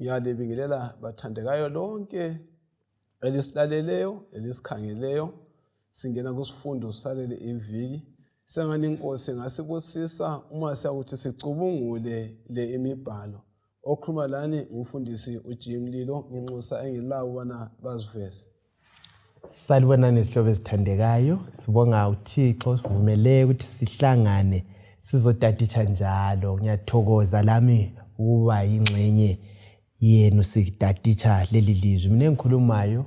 Ngiyalibingelela bathandekayo lonke elisilaleleyo, elisikhangeleyo. Singena kusifundo saleli iviki. Sengani inkosi ingasibusisa uma siyakuthi sicubungule le imibhalo. Okhuluma lani ngumfundisi uJim Lilo, nginxusa engilabo ubana baziveze. Salibonani izihlobo ezithandekayo, sibonga uThixo sivumele ukuthi sihlangane sizotaditsha njalo. Ngiyathokoza lami ukuba yingxenye yenu sitatitsha leli lizwi. Mina engikhulumayo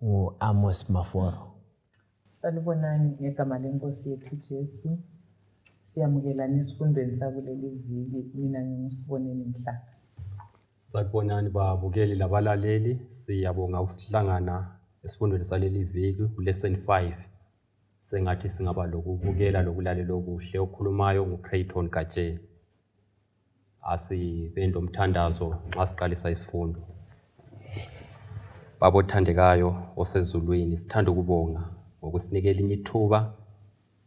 ngu-Amos Maforo. Salibonani ngegama lenkosi yethu Jesu. Siyamukelana esifundweni sakuleli viki. Mina nginguSiboneni Mhlanga. Salibonani babukeli labalaleli, siyabonga ukusihlangana esifundweni saleli viki kulesson 5. Sengathi singaba lokubukela lokulalela okuhle. Okhulumayo nguCrayton Gatsheni. Asibeni lomthandazo nxa siqalisa isifundo. Baba othandekayo osezulwini, sithanda ukubonga ngokusinika elinye ithuba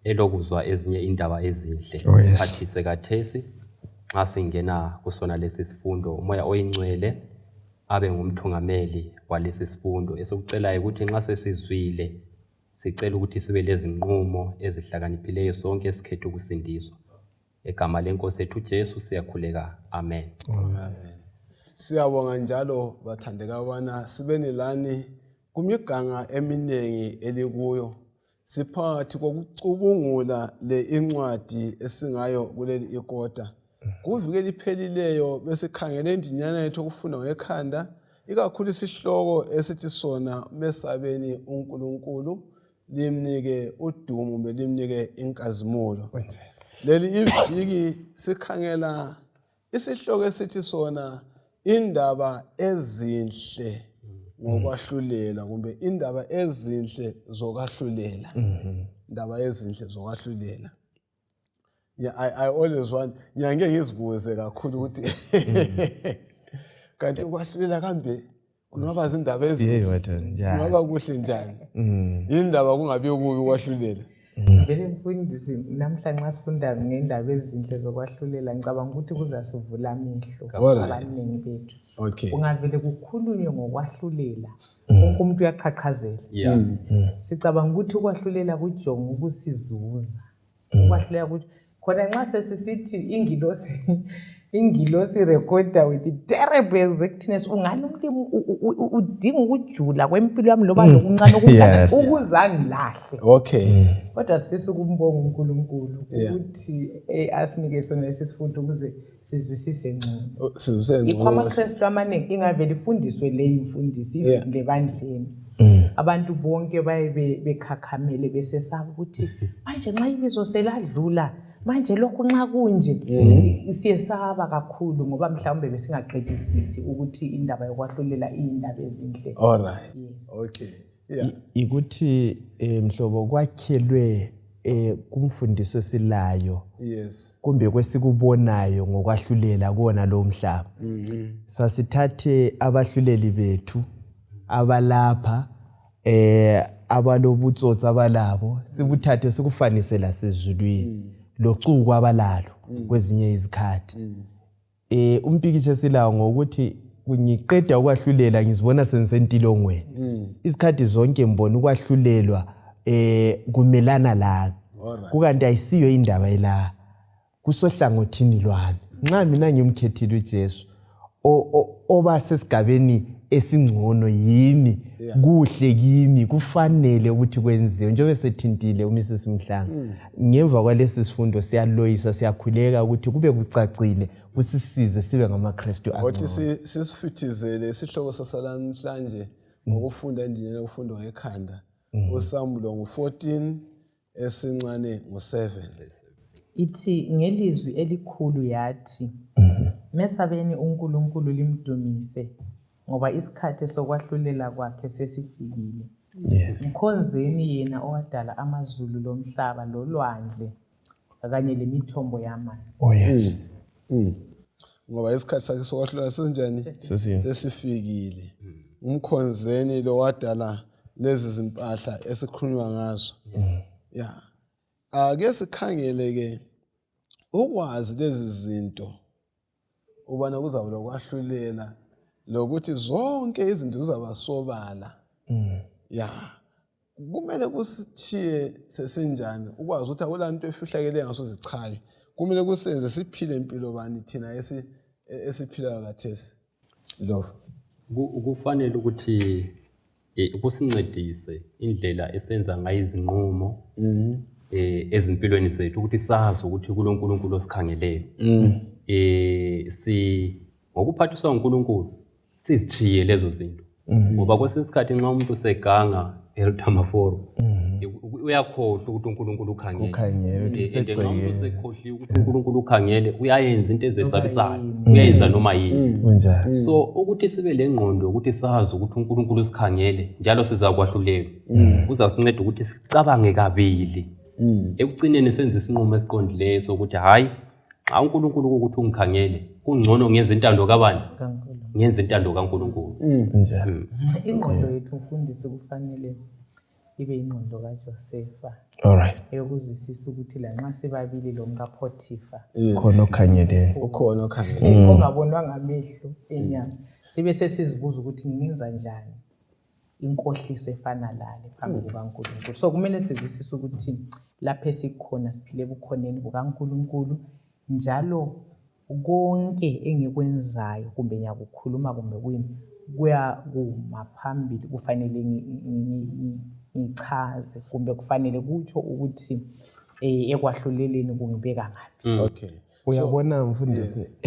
elokuzwa ezinye indaba ezinhle. Oh, yes. Phathise kathesi nxa singena kusona lesi sifundo, uMoya oyiNgcwele abe ngumthungameli walesi sifundo. Esikucelayo ukuthi nxa sesizwile, sicela ukuthi sibe lezinqumo ezihlakaniphileyo sonke esikhetha ukusindiswa. Egama lenkosi ethu Jesu siyakhuleka. Amen. Amen. Siyabonga njalo bathandeka bana sibeni lani kumiganga eminingi elikuyo. Siphakathi kokucubungula le incwadi esingayo kuleli ikota. Kuviki eliphelileyo besikhangele indinyana yethu okufunda ngekhanda ikakhulu isihloko esithi sona mesabeni uNkulunkulu limnike udumo kumbe limnike inkazimulo. Leli iviki sikhangela isihloko esithi sona indaba ezinhle ngokwahlulela kumbe indaba ezinhle zokwahlulela. Indaba ezinhle zokwahlulela. Yeah, I always want ngiyangeke ngizibuze kakhulu ukuthi kanti ukwahlulela kambe kungaba zindaba ezinhle kungaba kuhle njani yindaba kungabi kubi ukwahlulela. Vele mfundisi, namhla nxa sifunda ngendaba ezinhle zokwahlulela ngicabanga ukuthi kuzasivula amehlo abaningi bethu. Kungavele kukhulunywe ngokwahlulela wonke umuntu uyaqhaqhazela. Sicabanga ukuthi ukwahlulela kujonga ukusizuza. Ukwahlulela ukuthi khona nxa sesisithi ingilosi ingilosi recorder with terrible exactness, ungani umlimi udinga ukujula kwempilo yami loba lokuncane okungana ukuze angilahle. Kodwa sifisa ukumbonga uNkulunkulu ukuthi asinike sona lesi sifundo ukuze sizwisise ngcono. Sizwisise ngcono. Yikho amaKristu amaningi ingavele ifundiswe le imfundiso ivule ebandleni. Abantu bonke baye bekhakhamele besesaba ukuthi manje nxa ibizo seladlula manje lokhu nxa kunje siyesaba kakhulu ngoba mhlawumbe besingaqedisisi ukuthi indaba yokwahlulela iyindaba ezinhle. All right. Okay. Yeah. Ikuthi mhlobo kwakhelwe kumfundiso esilayo. Yes. Kumbe kwesikubonayo ngokwahlulela kuwona lo mhlaba. Sasithathe abahluleli bethu abalapha abalobutsotsi abalabo sikuthathe sikufanise lasezulwini locuku abalalo kwezinye izikhathi. Umpikitsha esilawo ngokuthi ngiqeda ukwahlulela ngizibona sengisentilongweni. Izikhathi zonke ngibona ukwahlulelwa kumelana lami. Kukanti ayisiyo indaba ela kusohlangothini lwami. Nxa mina ngimkhethile uJesu oba sesigabeni esingcono yimi, kuhle kimi, kufanele ukuthi kwenziwe. Njengoba sethintile uMrs Mhlanga, ngemva kwalesi sifundo siyaloyisa, siyakhuleka ukuthi kube kucacile, kusisize sibe ngamaKristu angcono. Othi sisifithizele isihloko sasalamhlanje ngokufunda indinyana yokufundwa ngekhanda. Usambulo ngu-14 esincane ngu-7. Ithi ngelizwi elikhulu yathi, mesabeni uNkulunkulu limdumise, ngoba isikhathi sokwahlulela kwakhe sesifikile. Mkhonzeni yena owadala amazulu lomhlaba lolwandle kanye lemithombo yamanzi. Oh yes. Ngoba isikhathi sakhe sokwahlulela sesinjani? Sesifikile. Umkhonzeni lo wadala lezi zimpahla esikhulunywa ngazo. Yeah. Ake sikhangele ke ukwazi lezi zinto ubana kuzawula kwahlulela. Lokuthi zonke izinto zizaba sobala. Ya, kumele kusithiye sesinjani ukwazi ukuthi akula nto efihlakeleyo ngasozichayo. Kumele kusenze siphile impilo bani thina esiphilayo khathesi. Love. Kufanele ukuthi kusincedise indlela esenza ngayo izinqumo ezimpilweni zethu, ukuthi sazi ukuthi kuloNkulunkulu osikhangeleyo. Si ngokuphathiswa uNkulunkulu sizithiye lezo zinto. Ngoba kwesinye isikhathi nxa umuntu useganga eluthamaforo uyakhohlwa ukuthi uNkulunkulu ukhangele. Ukhangele, And nxa umuntu usekhohliwe ukuthi uNkulunkulu ukhangele, uyayenza into ezesabisayo, uyayenza noma yini. Kunjalo. So ukuthi sibe lengqondo ukuthi sazi ukuthi uNkulunkulu usikhangele njalo sizakwahlulelwa, kuzasinceda ukuthi sicabange kabili. Ekucineni senze isinqumo esiqondileyo sokuthi hayi, xa uNkulunkulu ukuthi ungikhangele, kungcono ngenze intando kabani? Ngenze intando kaNkulunkulu. Kunjalo. Ingqondo yethu mfundisi kufanele ibe ingqondo kaJosefa. All right. Eyokuzwisisa ukuthi lanxa sibabili lo mkaPhothifa. Khona okhangeleyo. Ukhona okhangeleyo. Ongabonwa ngamehlo enyama. Sibe sesizibuza ukuthi ngingenza njani inkohliso efana lale phambi kukaNkulunkulu. So kumele sizwisise ukuthi lapho esikhona siphile ebukhoneni bukaNkulunkulu, njalo konke engikwenzayo kumbe ngiyakukhuluma kumbe kuyini kuyakuma phambili, kufanele ngichaze kumbe kufanele kutsho ukuthi ekwahluleleni kungibeka ngaphi. Okay. Uyabona mfundisi,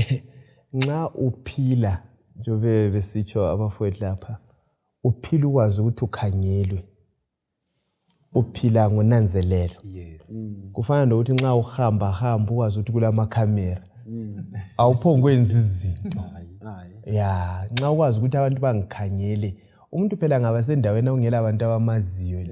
nxa uphila njengoba besitsho abafowethu lapha, uphila ukwazi ukuthi ukhangelwe, uphila ngonanzelelo. Kufana nokuthi nxa uhamba hamba ukwazi ukuthi kulamakhamera, awuphongi kwenza izinto. Ya, nxa ukwazi ukuthi abantu bangikhangele, umuntu phela angaba sendaweni okungela abantu abamaziyo,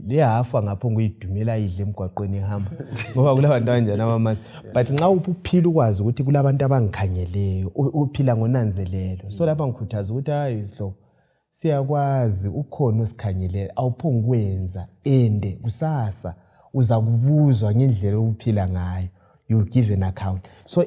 lehafa ngapho nguyidumela idle emgwaqweni ehamba ngoba kulabantu abanjani abamaziyo. But nxa uphila ukwazi ukuthi kulabantu abangikhangeleyo, uphila ngonanzelelo. So lapha ngikhuthaza ukuthi hayi zihlobo, siyakwazi ukhona osikhangeleyo, awuphongi kwenza ende kusasa uzakubuzwa ngendlela ophila ngayo, you'll give an account. So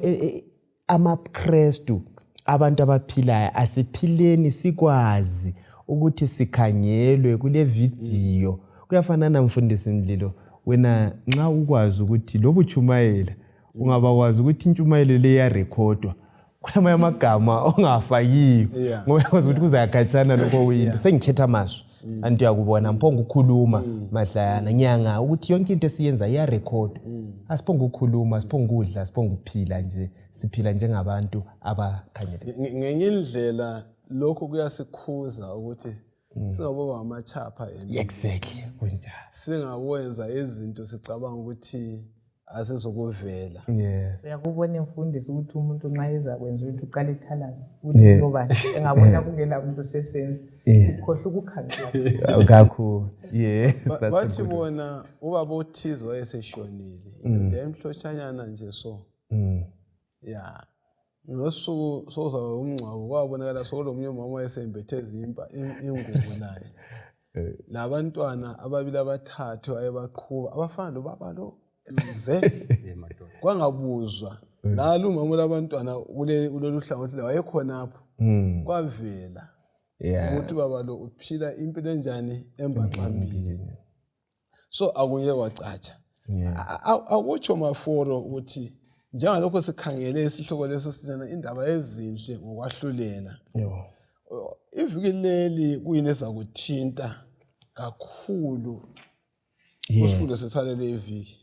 amaKrestu, abantu abaphilayo, asiphileni sikwazi ukuthi sikhangelwe kule video. Kuyafanana mfundisi Mlilo, wena nxa ukwazi ukuthi lobu tshumayela, ungabakwazi ukuthi intshumayelo le iyarekhodwa, kulamanye amagama ongafakiyo ngoba uyakwazi ukuthi kuzayakhatshana lokho kuyinto. Sengikhetha amazwi anti uyakubona mphongo ukukhuluma mahlayana, ngiyanga ukuthi yonke into esiyenza iyarekhodwa. Asiphongo ukukhuluma, asiphongo ukudla, asiphongo ukuphila nje, siphila njengabantu abakhangele. Ngenye indlela lokhu kuyasikhuza ukuthi singaboba amatshapha empilweni. Exactly, kunjalo. Singakwenza izinto sicabanga ukuthi asizokuvela. Yes. Uyakubona mfundisi ukuthi umuntu nxa ezakwenza ukuthi uqale ethalaza ukuthi lobani engabona kungela muntu sesenza, sikhohlwa ukukhangela kakhulu. Yes, that's a Bathi good one. bona ubaba othize wayeseshonile, indoda yayimhlotshanyana nje so. Ya. Ngosuku sozaba umngcwabo kwabonakala sekulomunye umama wayesembethe ezinye ingubo naye. Labantwana ababili abathathu ayebaqhuba abafana lobaba lo ze kwangabuzwa. Lalo umama olabantwana kulolu hlangothi wayekhonapho. Kwavela ukuthi baba lo uphila impilo enjani embaxambili. So akunye kwacatsha. Akutsho maforo ukuthi njengalokho sikhangele isihloko lesi sithana indaba ezinhle ngokwahlulela. Iviki leli kuyini ezakuthinta kakhulu kusifundo sesalele iviki?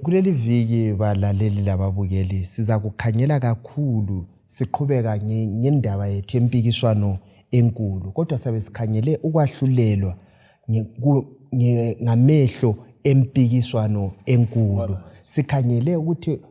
Kuleli viki balaleli lababukeli sizakukhangela kakhulu, siqhubeka ngendaba yethu yempikiswano enkulu, kodwa sabe sikhangele ukwahlulelwa ngamehlo empikiswano enkulu. Sikhangele ukuthi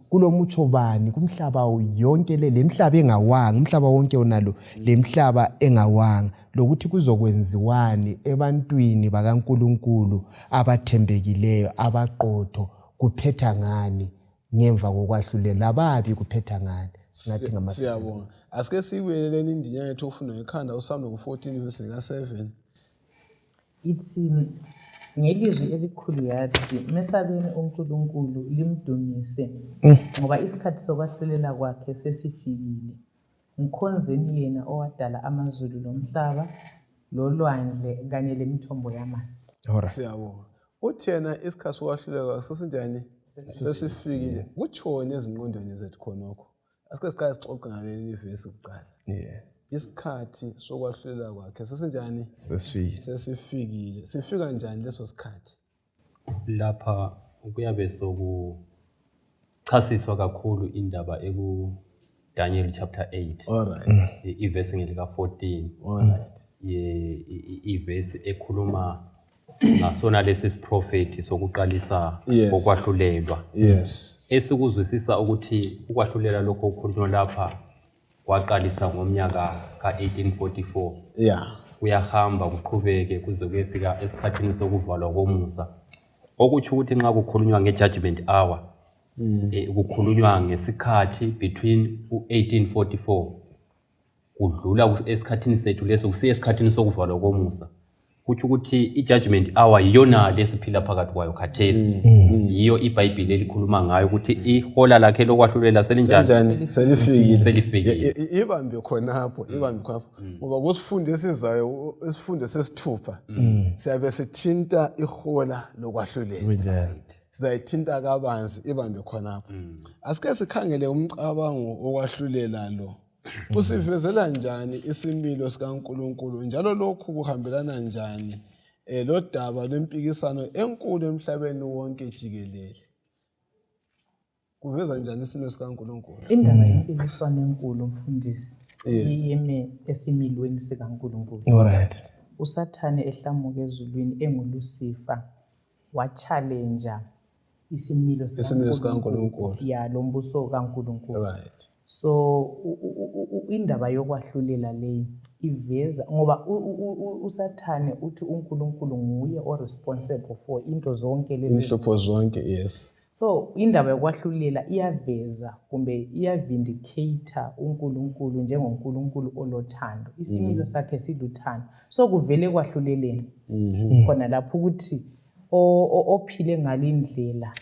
kulomutsho bani kumhlaba yonke le lemhlaba engawanga, umhlaba wonke onalo lemhlaba engawanga, lokuthi kuzokwenziwani ebantwini bakaNkulunkulu abathembekileyo abaqotho, kuphetha ngani ngemva kokwahlulela lababi, kuphetha ngani. Singathi ngama- Siyabonga. Asike sibuyeleleni indinya yethu ofunda ngekhanda uSamlo ku-14 verse lika-7. Ithi ngelizwi elikhulu yathi, mesabeni uNkulunkulu limdumise, ngoba isikhathi sokwahlulela kwakhe sesifikile. Mkhonzeni yena owadala amazulu lomhlaba lolwandle kanye lemithombo yamanzi. Alright. Siyabonga. Uthi yena isikhathi sokwahlulelwa sesinjani? Sesifikile. Kutshoni ezingqondweni zethu khonokho? Asike siqale sixoxe ngaleli vesi kuqala. Yeah. Isikhathi sokwahlulela kwakhe sesinjani? Sesifikile. Sesifikile. Sifika njani leso sikhathi? Lapha kuyabe sokuchasiswa kakhulu indaba eku Daniel chapter 8. All right. Ivesi ngelika 14. All right. Ivesi ekhuluma ngasona lesi siprofethi sokuqalisa Yes. kokwahlulelwa. Yes. Esikuzwisisa ukuthi ukwahlulela lokho okukhulunywa lapha kwaqalisa ngomnyaka ka-1844. Yeah. Kuyahamba kuqhubeke kuze kuyefika esikhathini sokuvalwa komusa. Okutsho ukuthi nxa kukhulunywa nge-judgment hour, kukhulunywa ngesikhathi between u-1844 kudlula esikhathini sethu leso kusiya esikhathini sokuvalwa komusa. Kutsho ukuthi i-judgment hour yiyona lesiphila phakathi kwayo khathesi. Yiyo iBhayibhili elikhuluma ngayo ukuthi ihola lakhe lokwahlulela selinjani? Njani? Selifikile. Selifikile. Ibambe khonapho, ibambe khonapho. Ngoba kusifundo esizayo, isifundo sesithupha, siyabe sithinta ihola lokwahlulela. Kunjani? Sizayithinta kabanzi, ibambe khonapho. Asike sikhangele umcabango okwahlulela lo. Usivezela njani isimilo sikaNkulunkulu, njalo lokhu kuhambelana njani lodaba lwempikisano enkulu emhlabeni wonke jikelele? Kuveza njani isimilo sikaNkulunkulu? Indaba yempikiswano enkulu, mfundisi, Yes. iyeme esimilweni sikaNkulunkulu. All right. uSathane ehlamuka ezulwini enguLucifer wa-challenge isimilo Isimilo sikaNkulunkulu. Ya, lo mbuso kaNkulunkulu. Right. So indaba yokwahlulela leyi iveza ngoba uSathane uthi uNkulunkulu nguye o-responsible for into zonke lezi, inhlupho zonke. Yes. So indaba yokwahlulela iyaveza kumbe iyavindicate uNkulunkulu njengoNkulunkulu olothando. Isimilo sakhe siluthando. So kuvele kwahluleleni khona lapho ukuthi ophile ngalindlela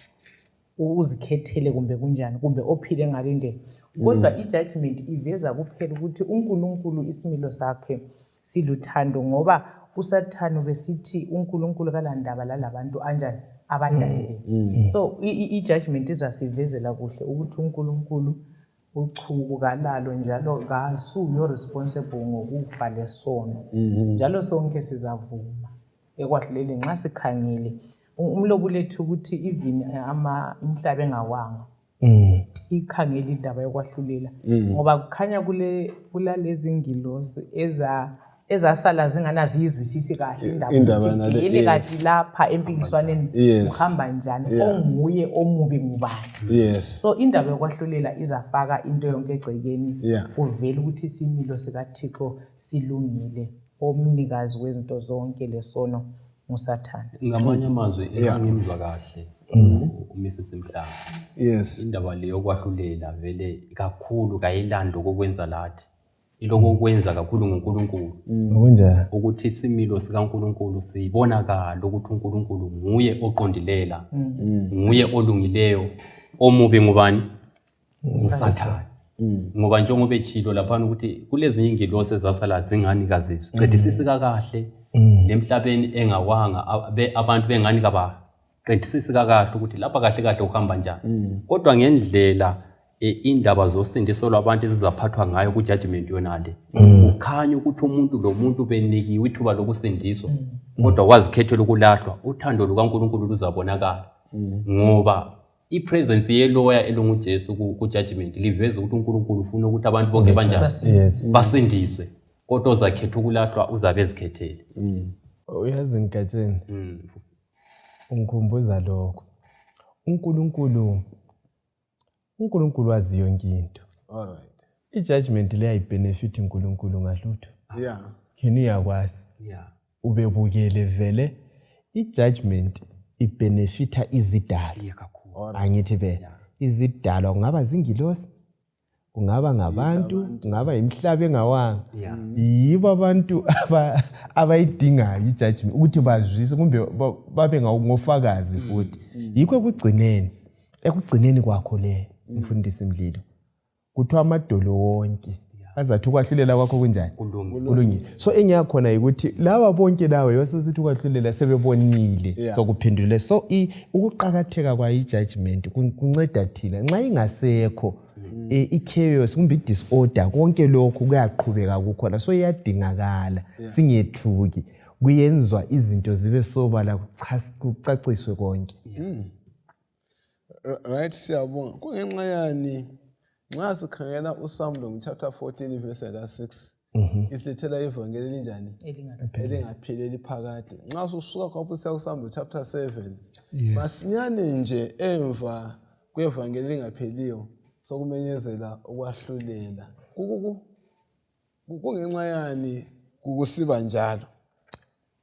uzikhethele kumbe kunjani, kumbe ophile ngalindlela. Kodwa i-judgment iveza kuphela ukuthi uNkulunkulu isimilo sakhe siluthando, ngoba uSathane besithi uNkulunkulu kalandaba lalabantu anjani abadalileyo. So i-judgment izasivezela kuhle ukuthi uNkulunkulu uchuku kalalo, njalo kasuyo responsible ngokufa lesono. Njalo sonke sizavuma ekwahluleleni nxa sikhangele umlobo lethu ukuthi even ama imhlaba engawanga ikhangele indaba yokwahlulela, ngoba kukhanya kule kulalezi ngilosi ezasala zingana ziyizwisisi kahle Indaba indaba nale- ukuthi kathi lapha empikiswaneni kuhamba njani, onguye omubi ngubani. So indaba yokwahlulela izafaka into yonke egcekeni, kuvela ukuthi isimilo sikaThixo silungile, omnikazi wezinto zonke lesono nguSathane. Ngamanye amazwi, engimzwa kahle uMrs Mhlanga, indaba le yokwahlulela vele kakhulu kayilani lokokwenza lathi, ilokokwenza kakhulu ngoNkulunkulu. Kunjani? Ukuthi isimilo sikaNkulunkulu sibonakala ukuthi uNkulunkulu nguye oqondilela, nguye olungileyo, omubi ngubani? USathane. Ngoba njengoba etshilo laphana ukuthi kulezinye ingilosi ezasala zingani kaziqedisisi kakahle lemhlabeni engawanga, abantu bengani kabaqedisisi kakahle ukuthi lapha kahle kahle uhamba njani. Kodwa ngendlela indaba zosindiso lwabantu ezizaphathwa ngayo ku-judgment yonale, kukhanya ukuthi umuntu lomuntu benikiwe ithuba lokusindiswa, kodwa wazikhethela ukulahlwa. Uthando lukaNkulunkulu luzabonakala, ngoba i-presence yeloya elunguJesu ku-judgment liveza ukuthi uNkulunkulu ufuna ukuthi abantu bonke banjani? Basindiswe. Kodwa ozakhetha ukulahlwa uzabe ezikhethele. Uyazi Ngatsheni, ungikhumbuza lokho. uNkulunkulu wazi yonke into. All right. I-judgment le ayibenefit uNkulunkulu ngalutho. Yena uyakwazi. Ubebukele vele i-judgment ibenefita izidalwa. Yeah, kakhulu. Angithi be izidalwa kungaba zingilosi, kungaba ngabantu, kungaba imihlaba engawanga. Yibo abantu abayidingayo i-judgment ukuthi bazwise kumbe babe ngofakazi futhi. Yikho ekugcineni kwakho le, mfundisi Mlilo, kuthiwa amadolo wonke. Azathi ukwahlulela kwakho kunjani? Kulungile. So engiyakhona yikuthi laba bonke lawe yososithi ukwahlulela sebebonile, sokuphendulile. So ukuqakatheka kwayo i-judgment kunceda thina nxa ingasekho i-chaos kumbe i-disorder, konke lokhu kuyaqhubeka kukhona. So iyadingakala, singethuki, kuyenzwa izinto zibe sobala, kucaciswe konke. Right, siyabonga. Kungenxa yani nxa sikhangela uSamlo chapter 14 verse ka-6 isilethela ivangeli elinjani? Elingapheli, eliphakade. Nxa ususuka khapho usiya kuSamlo chapter 7, masinyane nje emva kwevangeli elingapheliyo sokumenyezela ukwahlulela. Kungenxa yani kukusiba njalo?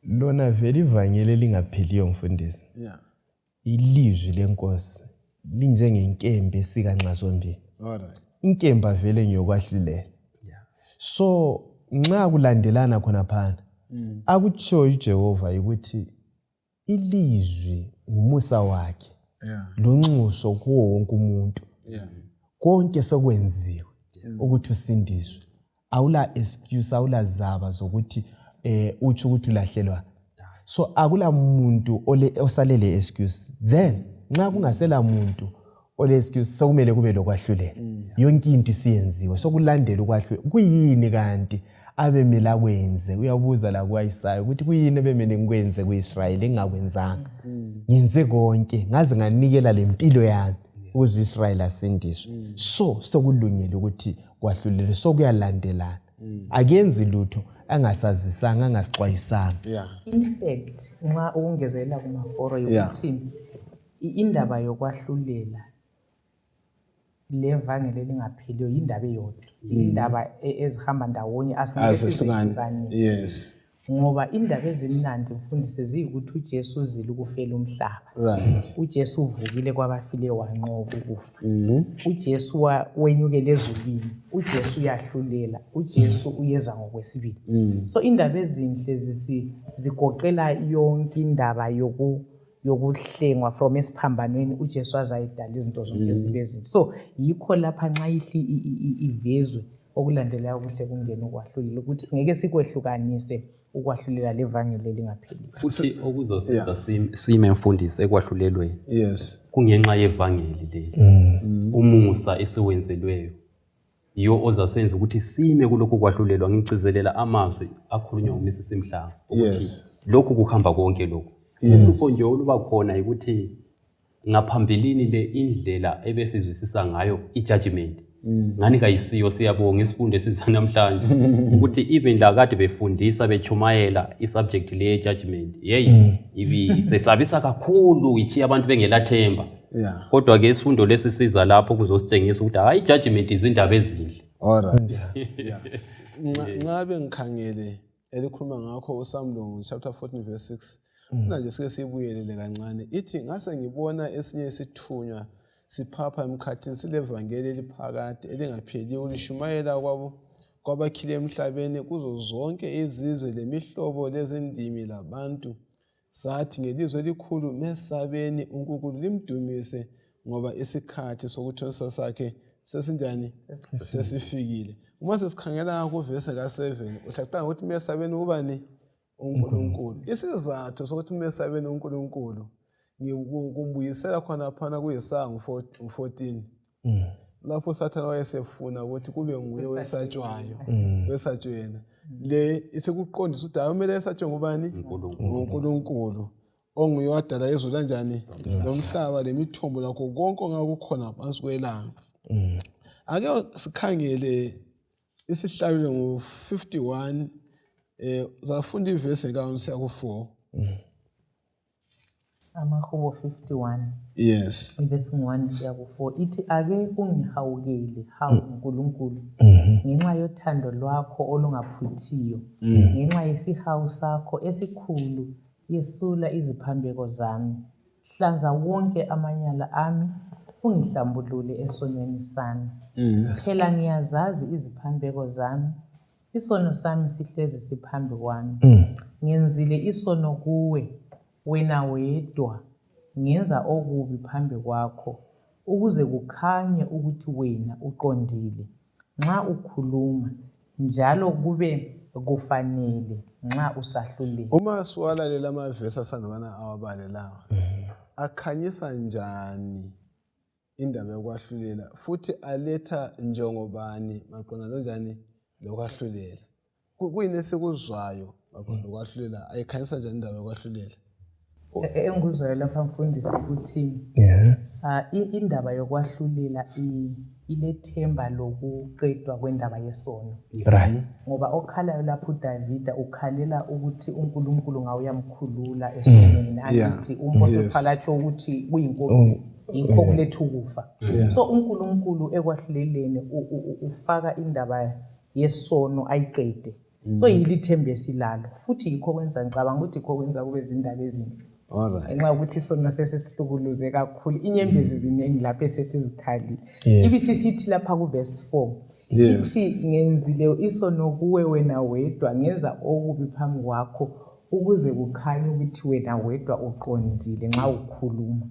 Lona vele ivangeli elingapheliyo, mfundisi, ilizwi lenkosi linjengenkemba esika nxa zombili. Inkemba vele ngiyokwahlulela. So nxa kulandelana khonaphana, akutshoyo uJehova ukuthi ilizwi ngumusa wakhe lonxuso kuwo wonke umuntu. Konke sekwenziwe ukuthi usindiswe. Awula excuse, awula zaba zokuthi utsho ukuthi ulahlelwa. So akula muntu osalele excuse. Then nxa kungasela muntu ole excuse, sekumele kube lokwahlulela. Yonke into isiyenziwe, sokulandela ukwahlulela. Kuyini kanti abemele akwenze? Uyabuza la kuIsaya ukuthi kuyini ebemele ngikwenze kuIsrayeli engingakwenzanga? Ngenze konke, ngaze nganikela lempilo yami ukuze uIsrayeli asindiswe. So sekulungile ukuthi kwahlulelwe, sokuyalandelana. Akenzi lutho angasazisanga, angasixwayisanga. In fact, nxa ukungezelela kumaforo yokuthi indaba yokwahlulela levangeli elingapheliyo yindaba eyodwa, indaba ezihamba ndawonye, asingeke Azehlukani. Ngoba indaba ezimnandi, mfundisi, ziyikuthi uJesu uzile ukufela umhlaba. UJesu uvukile kwabafileyo, wanqoba ukufa. UJesu wenyukele ezulwini. UJesu uyahlulela. UJesu uyeza ngokwesibili. So indaba ezinhle zigoqela yonke indaba yokuhlengwa from esiphambanweni uJesu azayidala izinto zonke zibe ezinhle. So yikho lapha nxa ihli ivezwe okulandelayo kuhle kungena ukwahlulela, ukuthi singeke sikwehlukanise ukwahlulela levangeli elingapheli. Futhi okuzosiza sime, mfundisi, ekwahlulelweni kungenxa yevangeli leli, umusa esiwenzelweyo yiwo ozasenza ukuthi sime kulokhu kwahlulelwa. Ngigcizelela amazwi akhulunywa nguMrs Mhlanga ukuthi lokhu kuhamba konke lokhu. Uhlupho nje oluba khona yikuthi ngaphambilini le indlela ebesizwisisa ngayo i-judgment ngani kayisiyo. Siyabonga isifundo esiza namhlanje ukuthi even la kade befundisa, bechumayela i-subject le ye-judgment, yeyi, ibisesabisa kakhulu, ichiya abantu bengelathemba. Kodwa-ke isifundo lesi siza lapho kuzositshengisa ukuthi hayi, i-judgment izindaba ezinhle. Alright. Nxa bengikhangele elikhuluma ngakho uSamlo chapter 14 verse 6, funa nje sike siyibuyelele kancane. Ithi, ngase ngibona esinye isithunywa siphapha emkhathini, silevangeli eliphakade elingapheliyo, lishumayela kwabo kwabakhile emhlabeni, kuzo zonke izizwe lemihlobo lezindimi labantu. Sathi ngelizwi elikhulu, mesabeni uNkulunkulu, limdumise, ngoba isikhathi sokuthonisa sakhe sesinjani? Sesifikile. Uma sesikhangela kuvesi ka-7, uhlaqala ngokuthi mesabeni ubani? UNkulunkulu. Isizathu sokuthi mesabeni uNkulunkulu kumbuyisela khonaphana kuYesaya ngo-14, lapho uSathane wayesefuna ukuthi kube nguye wesatshwayo, wesatshwe yena. Le isikuqondisa ukuthi hayi, kumele esatshwe ngubani? NguNkulunkulu, onguye wadala izulu kanjani nomhlaba lemithombo lakho konke ongakukhona phansi kwelanga. Ake sikhangele isihlabelelo ngo-51, zafunda ivesi ka-1 siya ku-4. Amahubo 51. Yes. Ivesi 1 siya ku-4 ithi, ake ungihawukele, hawu Nkulunkulu, ngenxa yothando lwakho olungaphuthiyo, ngenxa yesihawu sakho esikhulu yesula iziphambeko zami. Hlanza wonke amanyala ami, ungihlambulule esonweni sami. Phela ngiyazazi iziphambeko zami, isono sami sihlezi siphambi kwami. Ngenzile isono kuwe, wena wedwa, ngenza okubi phambi kwakho, ukuze kukhanye ukuthi wena uqondile nxa ukhuluma. njalo kube kufanele nxa usahlulela. Uma siwalalela amavesi asandukana awabale lawa, akhanyisa njani indaba yokwahlulela futhi aletha njengobani maqondana lonjani lokwahlulela? Kuyini esikuzwayo maqondana lokwahlulela? Ayikhanyisa njani indaba yokwahlulela? Engikuzwayo lapha mfundisi ukuthi indaba yokwahlulela ilethemba lokuqedwa kwendaba yesono. Right. Ngoba okhalayo lapho uDavida ukhalela ukuthi uNkulunkulu ngawe uyamkhulula esonweni, angithi umpostoli Paul atsho ukuthi kuyinkosi yikho kuletha ukufa. So uNkulunkulu ekwahluleleni ufaka indaba yesono ayiqede. So yilo ithemba esilalo, futhi yikho kwenza, ngicabanga ukuthi yikho kwenza kube zindaba ezinhle. Ngenxa yokuthi isono sesisihlukuluze kakhulu, inyembezi ziningi lapho esesizikhalile. Ibisisithi lapha kuverse 4, ithi ngenzile isono kuwe wena wedwa, ngenza okubi phambi kwakho, ukuze kukhanye ukuthi wena wedwa uqondile nxa ukhuluma,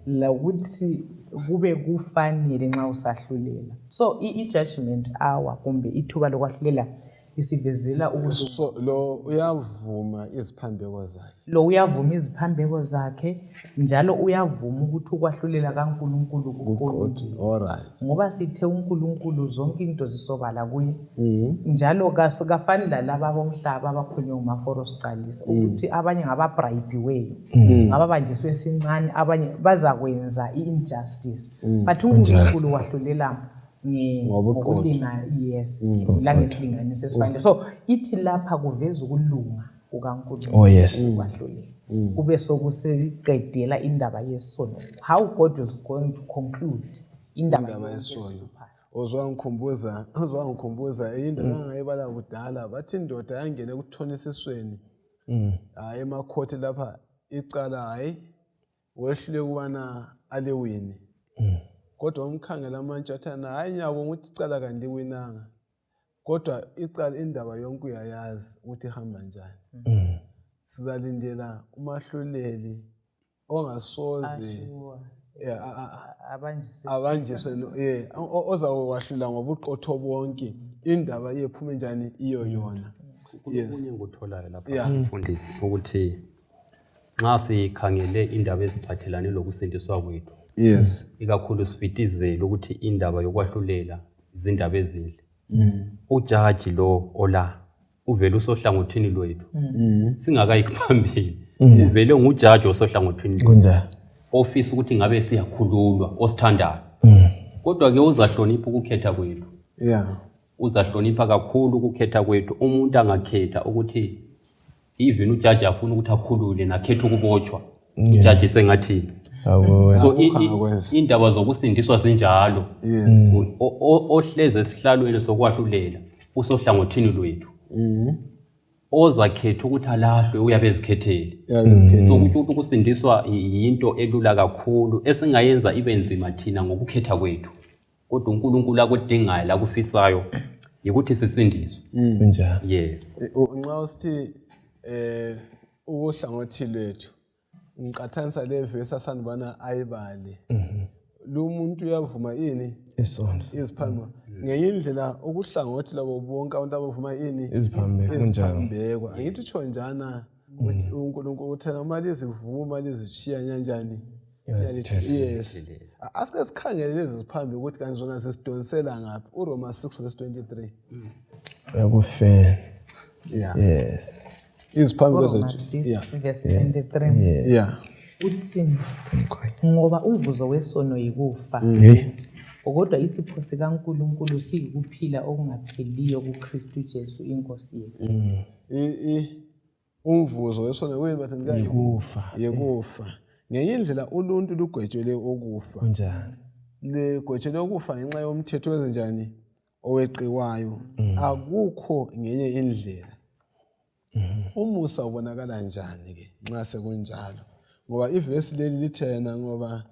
lokuthi kube kufanele nxa usahlulela. So i-judgment hour kumbe ithuba lokwahlulela isivezela ukuthi So lo uyavuma iziphambeko zakhe. Lo uyavuma iziphambeko zakhe, njalo uyavuma ukuthi ukwahlulela kaNkulunkulu kuqondile. Ngoba sithe uNkulunkulu zonke into zisobala kuye. Njalo kafani lalaba bomhlaba abakhulunywe ngumaforo siqalisa, ukuthi abanye ngababribiweyo, ngababanjiswe esincane, abanye bazakwenza i-injustice. But uNkulunkulu wahlulela ngokulinga, yes, langesilinganiso esifanele. So ithi lapha kuveza ukulunga kukaNkulunkulu. Oh, yes. Ukwahlulela. Kube sokusiqedela indaba yesono. How God was going to conclude indaba yesono. Ozwangikhumbuza indaba engayibala kudala, bathi indoda yangena ekuthonisisweni. Hayi emakhothi lapha icala hayi wehlule ukubana aliwine. Kodwa umkhangela amantshi wathi hayi ngiyabonga ukuthi icala kandiwinanga. Kodwa icala indaba yonke uyayazi ukuthi ihamba njani. Sizalindela umahluleli ongasoze abanjiswe ozakwahlula ngobuqotho bonke, indaba iyephume njani iyo yona. Okunye engikutholayo lapha mfundisi ukuthi nxa sikhangele indaba eziphathelane lokusindiswa kwethu, ikakhulu sifitizele ukuthi indaba yokwahlulela izindaba ezinhle. Ujaji lo ola uvele usohlangothini lwethu, singakayi phambili, uvele ngujaji osohlangothini lwethu ofisa ukuthi ngabe siyakhululwa, osithandayo. Kodwa ke uzahlonipha ukukhetha kwethu. Uzahlonipha kakhulu ukukhetha kwethu. Umuntu angakhetha ukuthi even ujaji afuna ukuthi akhulule nakhetha ukubotshwa, ujaji sengathini. So indaba zokusindiswa zinjalo. Ohlezi esihlalweni sokwahlulela usohlangothini lwethu. Ozakhetha ukuthi alahlwe uyabe ezikhethele. So ukuthi ukusindiswa yinto elula kakhulu esingayenza ibe nzima thina ngokukhetha kwethu. Kodwa uNkulunkulu akudingayo lakufisayo yikuthi sisindiswe. Kunjalo. Yes. Nxa usithi ukuhlangothi lwethu, ngiqathanisa le verse asandubana ayibale. Lo muntu uyavuma ini? Isono. Iziphambeko. Ngenye indlela ukuhlangothi labo bonke abantu abavuma ini? Iziphambeko. Iziphambeko. Angithi utsho njana ukuthi uNkulunkulu uthena uma lizivuma lizishiya nyanjani? Yes. Asike sikhangele lezi ziphambi ukuthi kanti zona zisidonsela ngaphi. uRoma 6 verse 23. Ekufeni. Yes. Iziphambi zethu. Verse 23. Uthi ngoba umvuzo wesono yikufa. Kodwa isipho sikaNkulunkulu siyikuphila okungapheliyo kuKristu Jesu inkosi yethu. Umvuzo wesono kuyini bathandekayo? Yikufa. Yikufa. Ngenye indlela uluntu lugwetshelwe ukufa. Kunjani? Ligwetshelwe ukufa ngenxa yomthetho wezenjani oweqiwayo. Akukho ngenye indlela. Umusa ubonakala njani ke nxa sekunjalo? Ngoba ivesi leli lithena ngoba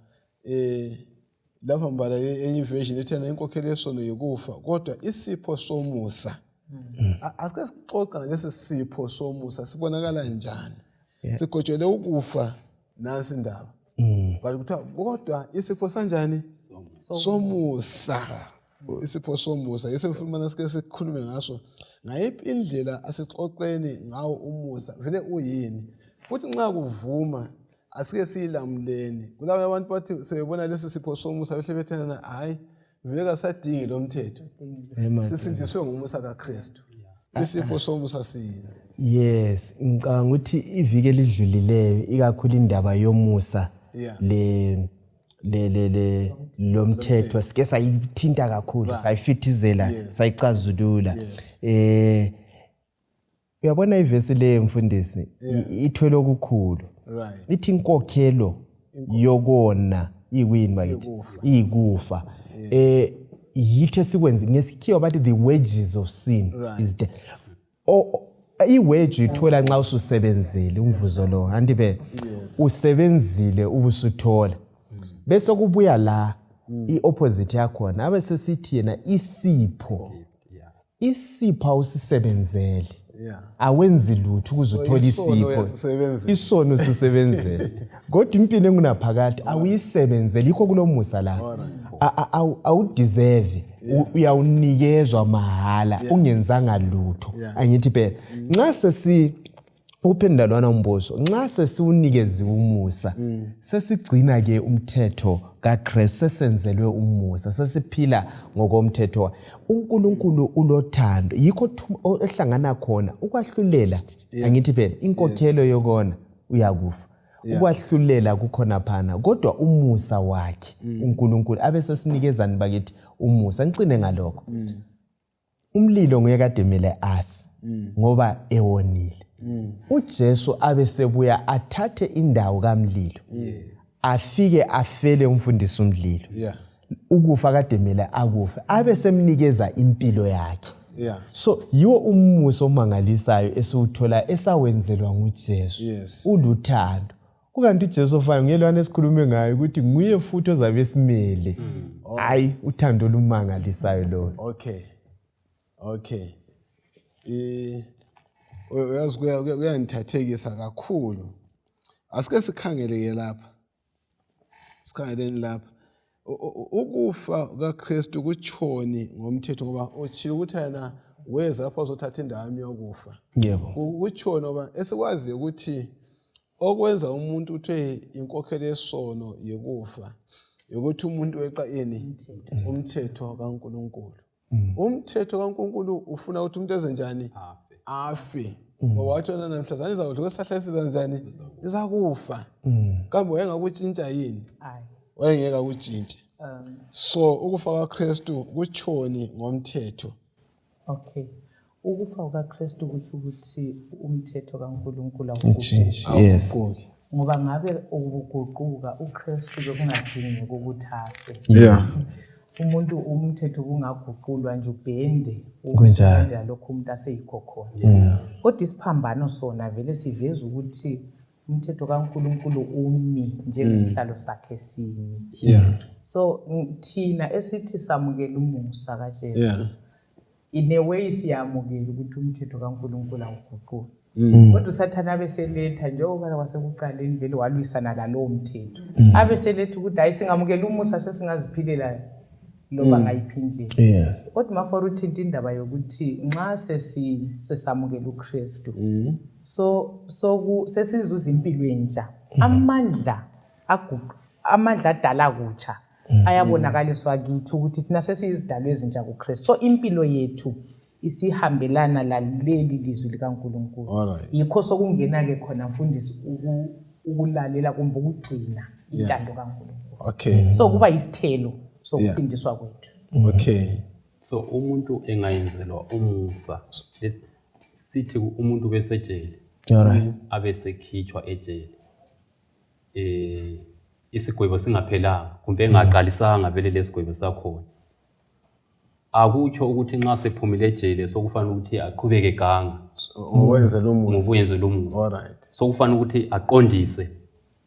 lapha mbala enye version ithena inkokhelo yesono yikufa, kodwa isipho somusa. Asike sixoxa ngalesi sipho somusa sibonakala njani? Sigwetshelwe ukufa nansi indaba. But kuthiwa kodwa isipho sanjani? Somusa. Isipho somusa esifuna sike sikhulume ngaso. Ngayiphi indlela asixoxeni ngawo umusa? Vele uyini? Futhi nxa kuvuma asike siyilamuleni. Kulabo abantu bathi sebebona lesi sipho somusa behle bethenana hayi vele kasadingi lo mthetho. Sisindiswe ngumusa kaKristu. Isipho somusa siyini? Yes, ngicabanga ukuthi iviki elidlulileyo ikakhulu indaba yomusa le le le le lo mthetho sike sayithinta kakhulu, sayifithizela, sayicazulula. Uyabona ivesi le mfundisi ithwele okukhulu. Ithi inkokhelo yokona iyini bakithi? Iyikufa. Yithi esikwenze ngesikhiwa bathi the wages of sin is death. I-wage uyithola nxa ususebenzile umvuzo lo, andibe usebenzile ubusuthola. Bese kubuya la i-opposite yakhona, abe sesithi yena isipho. Isipho awusisebenzele. Awenzi lutho ukuze uthole isipho. Isono usisebenzele. Kodwa impilo engunaphakade awuyisebenzeli, yikho kulomusa la. Awudeserve, uyawunikezwa mahala ungenzanga lutho. Angithi phela nxa sesi uphendula lwana umbuzo, nxa sesiwunikeziwe umusa, sesigcina ke umthetho kaKristu, sesenzelwe umusa, sesiphila ngokomthetho. uNkulunkulu ulothando, yikho ehlangana khona ukwahlulela. Angithi phela inkokhelo yokona uyakufa, ukwahlulela kukhona phana, kodwa umusa wakhe uNkulunkulu abe sesinikezani bakithi umusa. Ngicine ngalokho. Umlilo nguye kade mele afe ngoba ewonile. uJesu abe sebuya athathe indawo kamlilo, afike afele umfundisi umlilo. Ukufa kade mele akufe, abe semnikeza impilo yakhe. So yiwo umusa omangalisayo esiwuthola esawenzelwa nguJesu. Uluthando. Kukanti uJesu ofana nguyelwana esikhulume ngayo ukuthi nguye futhi ozabe esimele. Hayi, uthando olumangalisayo lolo. Okay. Uyazi kuyangithathekisa kakhulu. Asike sikhangele ke lapha. Sikhangeleni lapha. Ukufa kaKristu kutshoni ngomthetho, ngoba utshilo ukuthi yena weza lapho ozothatha indawo yami yokufa. Yebo. Kutshoni, ngoba esikwaziyo ukuthi okwenza umuntu uthe inkokhelo yesono yikufa, ukuthi umuntu weqa ini? Umthetho kaNkulunkulu. Umthetho kaNkulunkulu ufuna ukuthi umuntu enze njani? Afe. Ngoba wathi wena namhlanje izakudla kwesihlahla esizanjani? Izakufa. Kambe wayengakutshintsha yini? Wayengeke akutshintshe. So ukufa kaKristu kutshoni ngomthetho? Okay. Ukufa kukaKristu kusho ukuthi umthetho kaNkulunkulu awuguquki. Yes. Ngoba ngabe ukuguquka uKristu bekungadingeki ukuthi afe. Yes. Umuntu umthetho kungaguqulwa nje ubhende Kunjalo. Lokho umuntu aseyikho khona. Kodwa isiphambano sona vele siveza ukuthi umthetho kaNkulunkulu umi njengesihlalo sakhe simi. So thina esithi samukela umusa kaJesu. In a way siyamukela ukuthi umthetho kaNkulunkulu awuguquki. Kodwa uSathane abeseletha njengoba kwasekuqaleni vele walwisana lalowo mthetho. Abeseletha ukuthi hayi singamukela umusa sesingaziphilela loba ngayiphi indlela. Kodwa mafora uthinta indaba yokuthi nxa sesamukela uKristu so sesizuza impilo entsha. Amandla amandla adala kutsha ayabonakaliswa kithi ukuthi thina sesiyizidalwa ezintsha kuKristu. So impilo yethu isihambelana laleli lizwi likaNkulunkulu. Yikho sokungena ke khona mfundisi ukulalela kumbe ukugcina intando kaNkulunkulu. Okay. So kuba isithelo sokusindiswa kwethu. Okay. So umuntu engayenzelwa umusa, sithi umuntu besejele, abesekhitshwa ejele, isigwebo singaphelanga kumbe engaqalisanga vele lesigwebo sakhona, akutsho ukuthi nxa sephumile ejele sokufanele ukuthi aqhubeke ganga ngokuyenze lo musa. Sokufanele ukuthi aqondise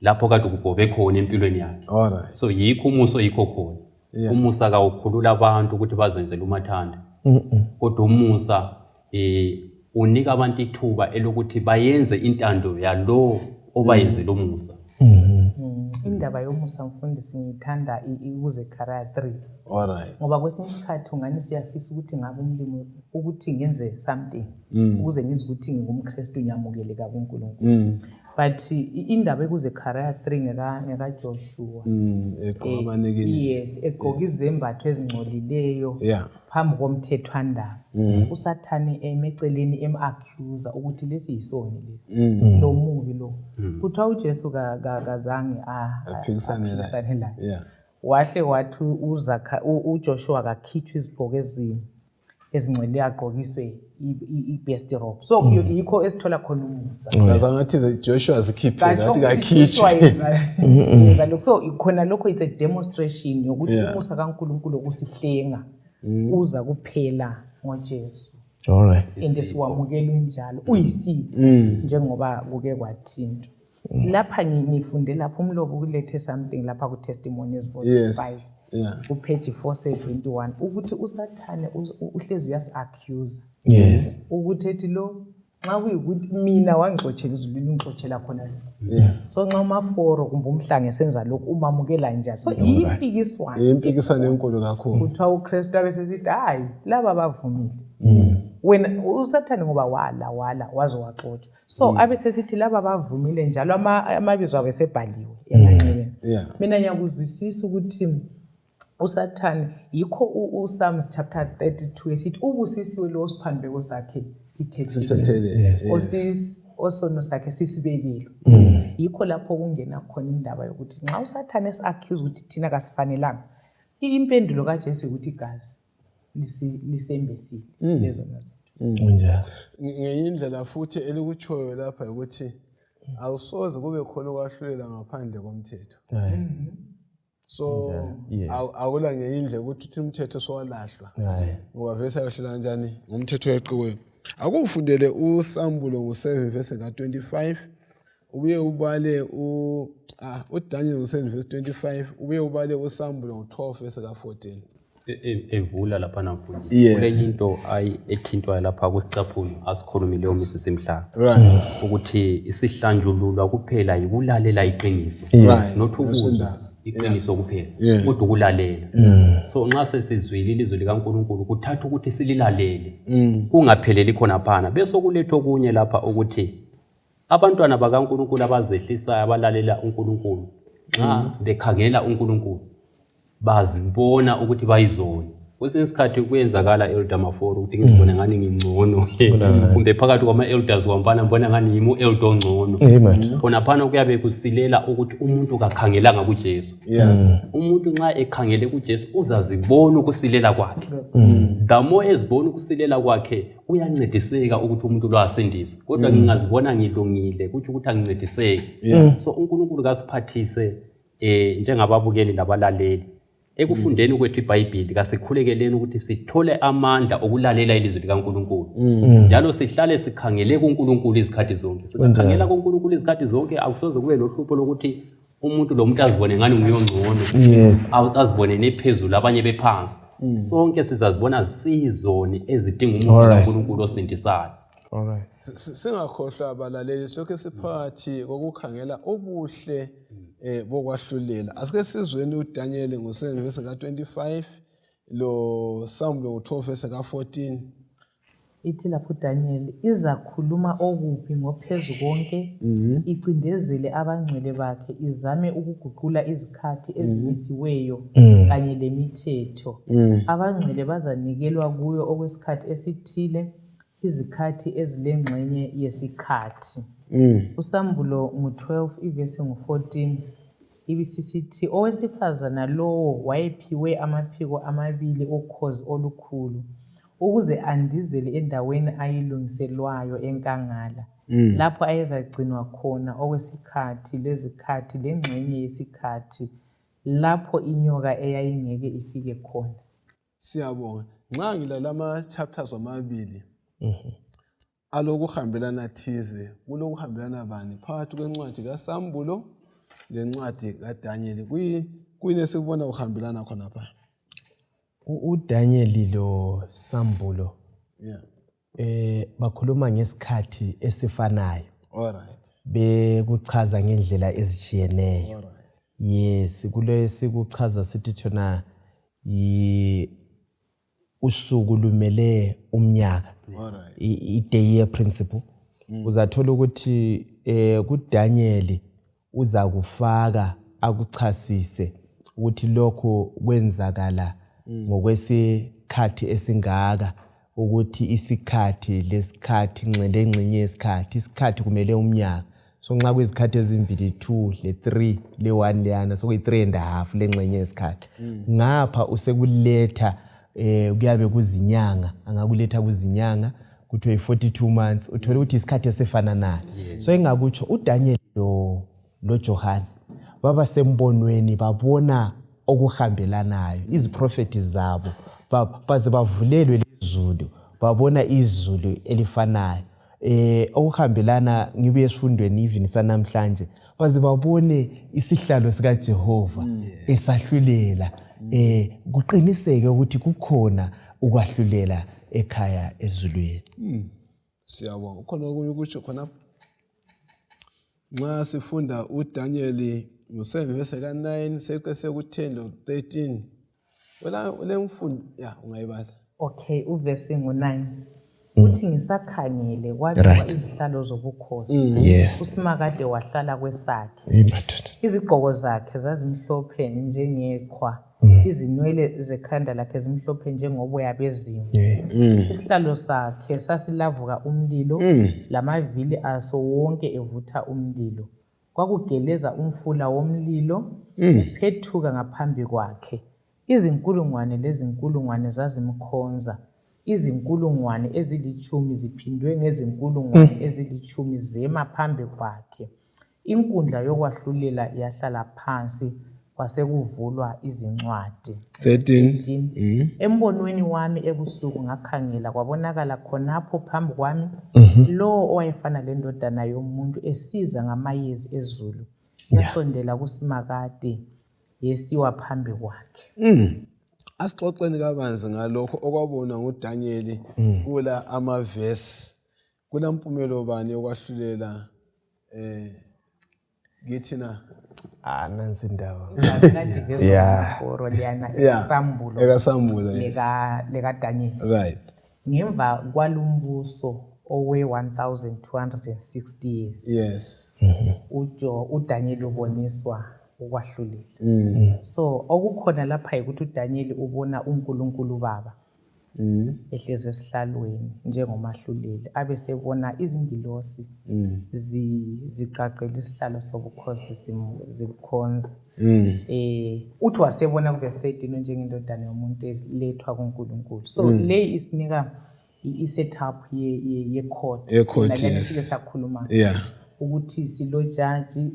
lapho kade kugobe khona empilweni yakhe. So yikho umusa oyikho khona. Umusa kawukhulula abantu ukuthi bazenzele umathanda. Kodwa umusa unika abantu ithuba elokuthi bayenze intando yalo obayenzele umusa. Indaba yomusa mfundisi ngiyithanda kuZechariah 3. Alright. Ngoba kwesinye isikhathi ungani siyafisa ukuthi ngabe umlimi ukuthi ngenze something ukuze ngizwe ukuthi ngingumKristu ngiyamukeleka kuNkulunkulu. But indaba ekuZechariah 3 ngekaJoshua. Egqoka amanikini. Yes, egqoka izembatho ezingcolileyo. Phambi komthethwandaba. USathane emeceleni em-accuser ukuthi lesi yisoni lesi. Lo mubi lo. Kuthiwa uJesu kazange aphikisane laye. Wahle wathi uJoshua kakhitshwe izigqoko ezingcwele agqokiswe i-best robe. So yikho esithola khona umusa. Ngazange athi Joshua zikhiphe ngathi kakhitshwe. Yenza lokho. So khona lokho it's a demonstration yokuthi umusa kaNkulunkulu okusihlenga uza kuphela ngoJesu. All right. And siwamukela unjalo uyisipho njengoba kuke kwathintwa. Lapha ngifunde lapho umlobo ukulethe something lapha ku Testimonies volume 5. Ku page 471 ukuthi uSathane uhlezi uyasi-accuse. Yes. Ukuthi ethi lo nxa kuyikuthi mina wangixotshela ezulwini ungixotshela khona lokho. So nxa umaforo kumbe umhlange esenza lokhu umamukela njani? So iyimpikiswano. Iyimpikiswano enkulu kakhulu. Kuthiwa uKristu abe sesithi hayi laba bavumile. Wena uSathane ngoba wala waze waxotshwa. So abe sesithi laba bavumile njalo amabizo abo esebhaliwe emanxebeni. Mina ngiyakuzwisisa ukuthi uSathane yikho uPsalms chapter 32 esithi ubusisiwe lo osiphambeko sakhe sithethelelwe, osono sakhe sisibekelwe. Yikho lapho kungena khona indaba yokuthi nxa uSathane esi-accuse ukuthi thina kasifanelanga, impendulo kaJesu ukuthi igazi lisembesile lezono zethu. Kunjalo. Ngenye indlela futhi elikutshoyo lapha ukuthi awusoze kube khona ukwahlulela ngaphandle komthetho. So akula ngenye indlela ukuthi uthi umthetho sowalahlwa. Ngoba vese ayahlulela kanjani ngomthetho weqiwe. Akufundele uSambulo ngo-7 verse ka-25 ubuye ubale uDaniel ngo-7 verse 25 ubuye ubale uSambulo ngo-12 verse ka-14. Evula lapha mfundisi. Kulenye into ethintwayo lapha kusicaphuno asikhulumileyo Mrs Mhlanga. Ukuthi isihlanjululwa kuphela yikulalela iqiniso. Not ukuzwa iqiniso kuphela kodwa ukulalela. So nxa sesizwile ilizwi likaNkulunkulu kuthatha ukuthi sililalele. Kungapheleli khonaphana. Bese kulethwa okunye lapha ukuthi abantwana bakaNkulunkulu abazehlisayo abalalela uNkulunkulu nxa bekhangela uNkulunkulu bazibona ukuthi bayizoni. Kwesinye isikhathi kuyenzakala Elder Maforo ukuthi ngizibone ngani ngingcono kumbe phakathi kwama-elders kwamfana ngibona ngani yimi u-elder ongcono. Khonaphana kuyabe kusilela ukuthi umuntu kakhangelanga kuJesu. Umuntu nxa ekhangele kuJesu uzazibona ukusilela kwakhe. The more ezibona ukusilela kwakhe uyancediseka ukuthi umuntu lo asindiswe. Kodwa ngingazibona ngilungile kutsho ukuthi angincediseki. So uNkulunkulu kasiphathise njengababukeli labalaleli ekufundeni kwethu iBhayibhili kasikhulekeleni ukuthi sithole amandla okulalela ilizwi likaNkulunkulu. Njalo sihlale sikhangele kuNkulunkulu izikhathi zonke. Singakhangela kuNkulunkulu izikhathi zonke akusoze kube lohlupho lokuthi umuntu lo muntu azibone ngani nguye ongcono. Azibone nephezulu abanye bephansi. Sonke sizazibona sizoni ezidinga umusa kaNkulunkulu osindisayo. Alright. Singakhohlwa abalaleli silokhu siphakathi kokukhangela ubuhle bokwahlulela. Asike sizweni uDaniel ngo-7 verse ka-25 lo Sambulo ngo-12 verse ka-14. Ithi lapho uDaniel izakhuluma okubi ngophezu konke, icindezele abangcwele bakhe, izame ukuguqula izikhathi ezimisiweyo kanye lemithetho. Abangcwele bazanikelwa kuyo okwesikhathi esithile, izikhathi ezilengxenye yesikhathi. USambulo ngu-12 ivesi ngu-14 ibisisithi owesifazana lowo wayephiwe amaphiko amabili okhozi olukhulu ukuze andizele endaweni ayilungiselwayo enkangala, lapho ayezagcinwa khona okwesikhathi lezikhathi lengxenye yesikhathi, lapho inyoka eyayingeke ifike khona. Siyabonga. Nxa ngilala ama-chapters amabili alokuhambelana thize, kulokuhambelana bani phakathi kwencwadi kaSambulo lencwadi kaDaniel? Kuyini esikubona kuhambelana khonapha? UDaniel lo Sambulo bakhuluma ngesikhathi esifanayo. Alright. Bekuchaza ngendlela ezitshiyeneyo. Alright. Yes, kule sikuchaza sithi thona usuku lumele umnyaka. I-day year principle. Uzathola ukuthi kuDaniel uzakufaka akuchasise ukuthi lokho kwenzakala ngokwesikhathi esingaka, ukuthi isikhathi lesikhathi ngxenye yesikhathi, isikhathi kumele umnyaka. So nxa kuyizikhathi ezimbili, 2 le 3 le 1 leyana, so kuyi 3.5 lengxenye yesikhathi. Ngapha usekuletha kuyabe kuzinyanga, angakuletha kuzinyanga kuthiwe 42 months, uthole ukuthi isikhathi esifananayo. So engakutsho uDaniel lo Johane baba sembonweni, babona okuhambelanayo, iziprofethi zabo baze bavulelwe lezulu, babona izulu elifanayo. Okuhambelana ngibuye esifundweni even sanamhlanje, baze babone isihlalo sika Jehova esahlulela, kuqiniseke ukuthi kukhona ukwahlulela ekhaya ezulwini. Siyabonga. Ukhona okunye ukutsho khona? Nxa sifunda uDaniel ngo-7 verse ka-9 seqe seku-10 lo-13, ulemfundo ya ungayibala. Okay, uvesi ngo-9 uthi ngisakhangele kwabekwa izihlalo zobukhosi. USimakade wahlala kwesakhe. Izigqoko zakhe zazimhlophe njengeqhwa, izinwele zekhanda lakhe zimhlophe njengoboya bezimvu. Isihlalo sakhe sasilavuka umlilo, lamavili aso wonke evutha umlilo. Kwakugeleza umfula womlilo uphethuka ngaphambi kwakhe. Izinkulungwane lezinkulungwane zazimkhonza. Izinkulungwane ezilitshumi ziphindwe ngezinkulungwane ezilitshumi zema phambi kwakhe. Inkundla yokwahlulela yahlala phansi, kwasekuvulwa izincwadi. 13. Embonweni wami ebusuku ngakhangela, kwabonakala khonapho phambi kwami lowo owayefana lendodana yomuntu esiza ngamayezi ezulu. Yasondela kuSimakade, yesiwa phambi kwakhe. Asixoxeni kabanzi ngalokho okwabonwa nguDaniel kula amavesi. Kulampumelo bani yokwahlulela kithi na? Nansi indaba. Ekasambulo lekaDaniel. Right. Ngemva kwalumbuso owe 1260 years. Yes. uDaniel uboniswa ukwahlulela. So okukhona lapha ukuthi uDaniel ubona uNkulunkulu Baba ehlezi esihlalweni njengomahluleli, abe sebona izingilosi ziqaqela isihlalo sobukhosi zikhonza. Uthi wasebona kuverse 13 njengendodana yomuntu elethwa kuNkulunkulu. So le isinika i-setup ye-court. Yes. Sakhuluma ukuthi silojaji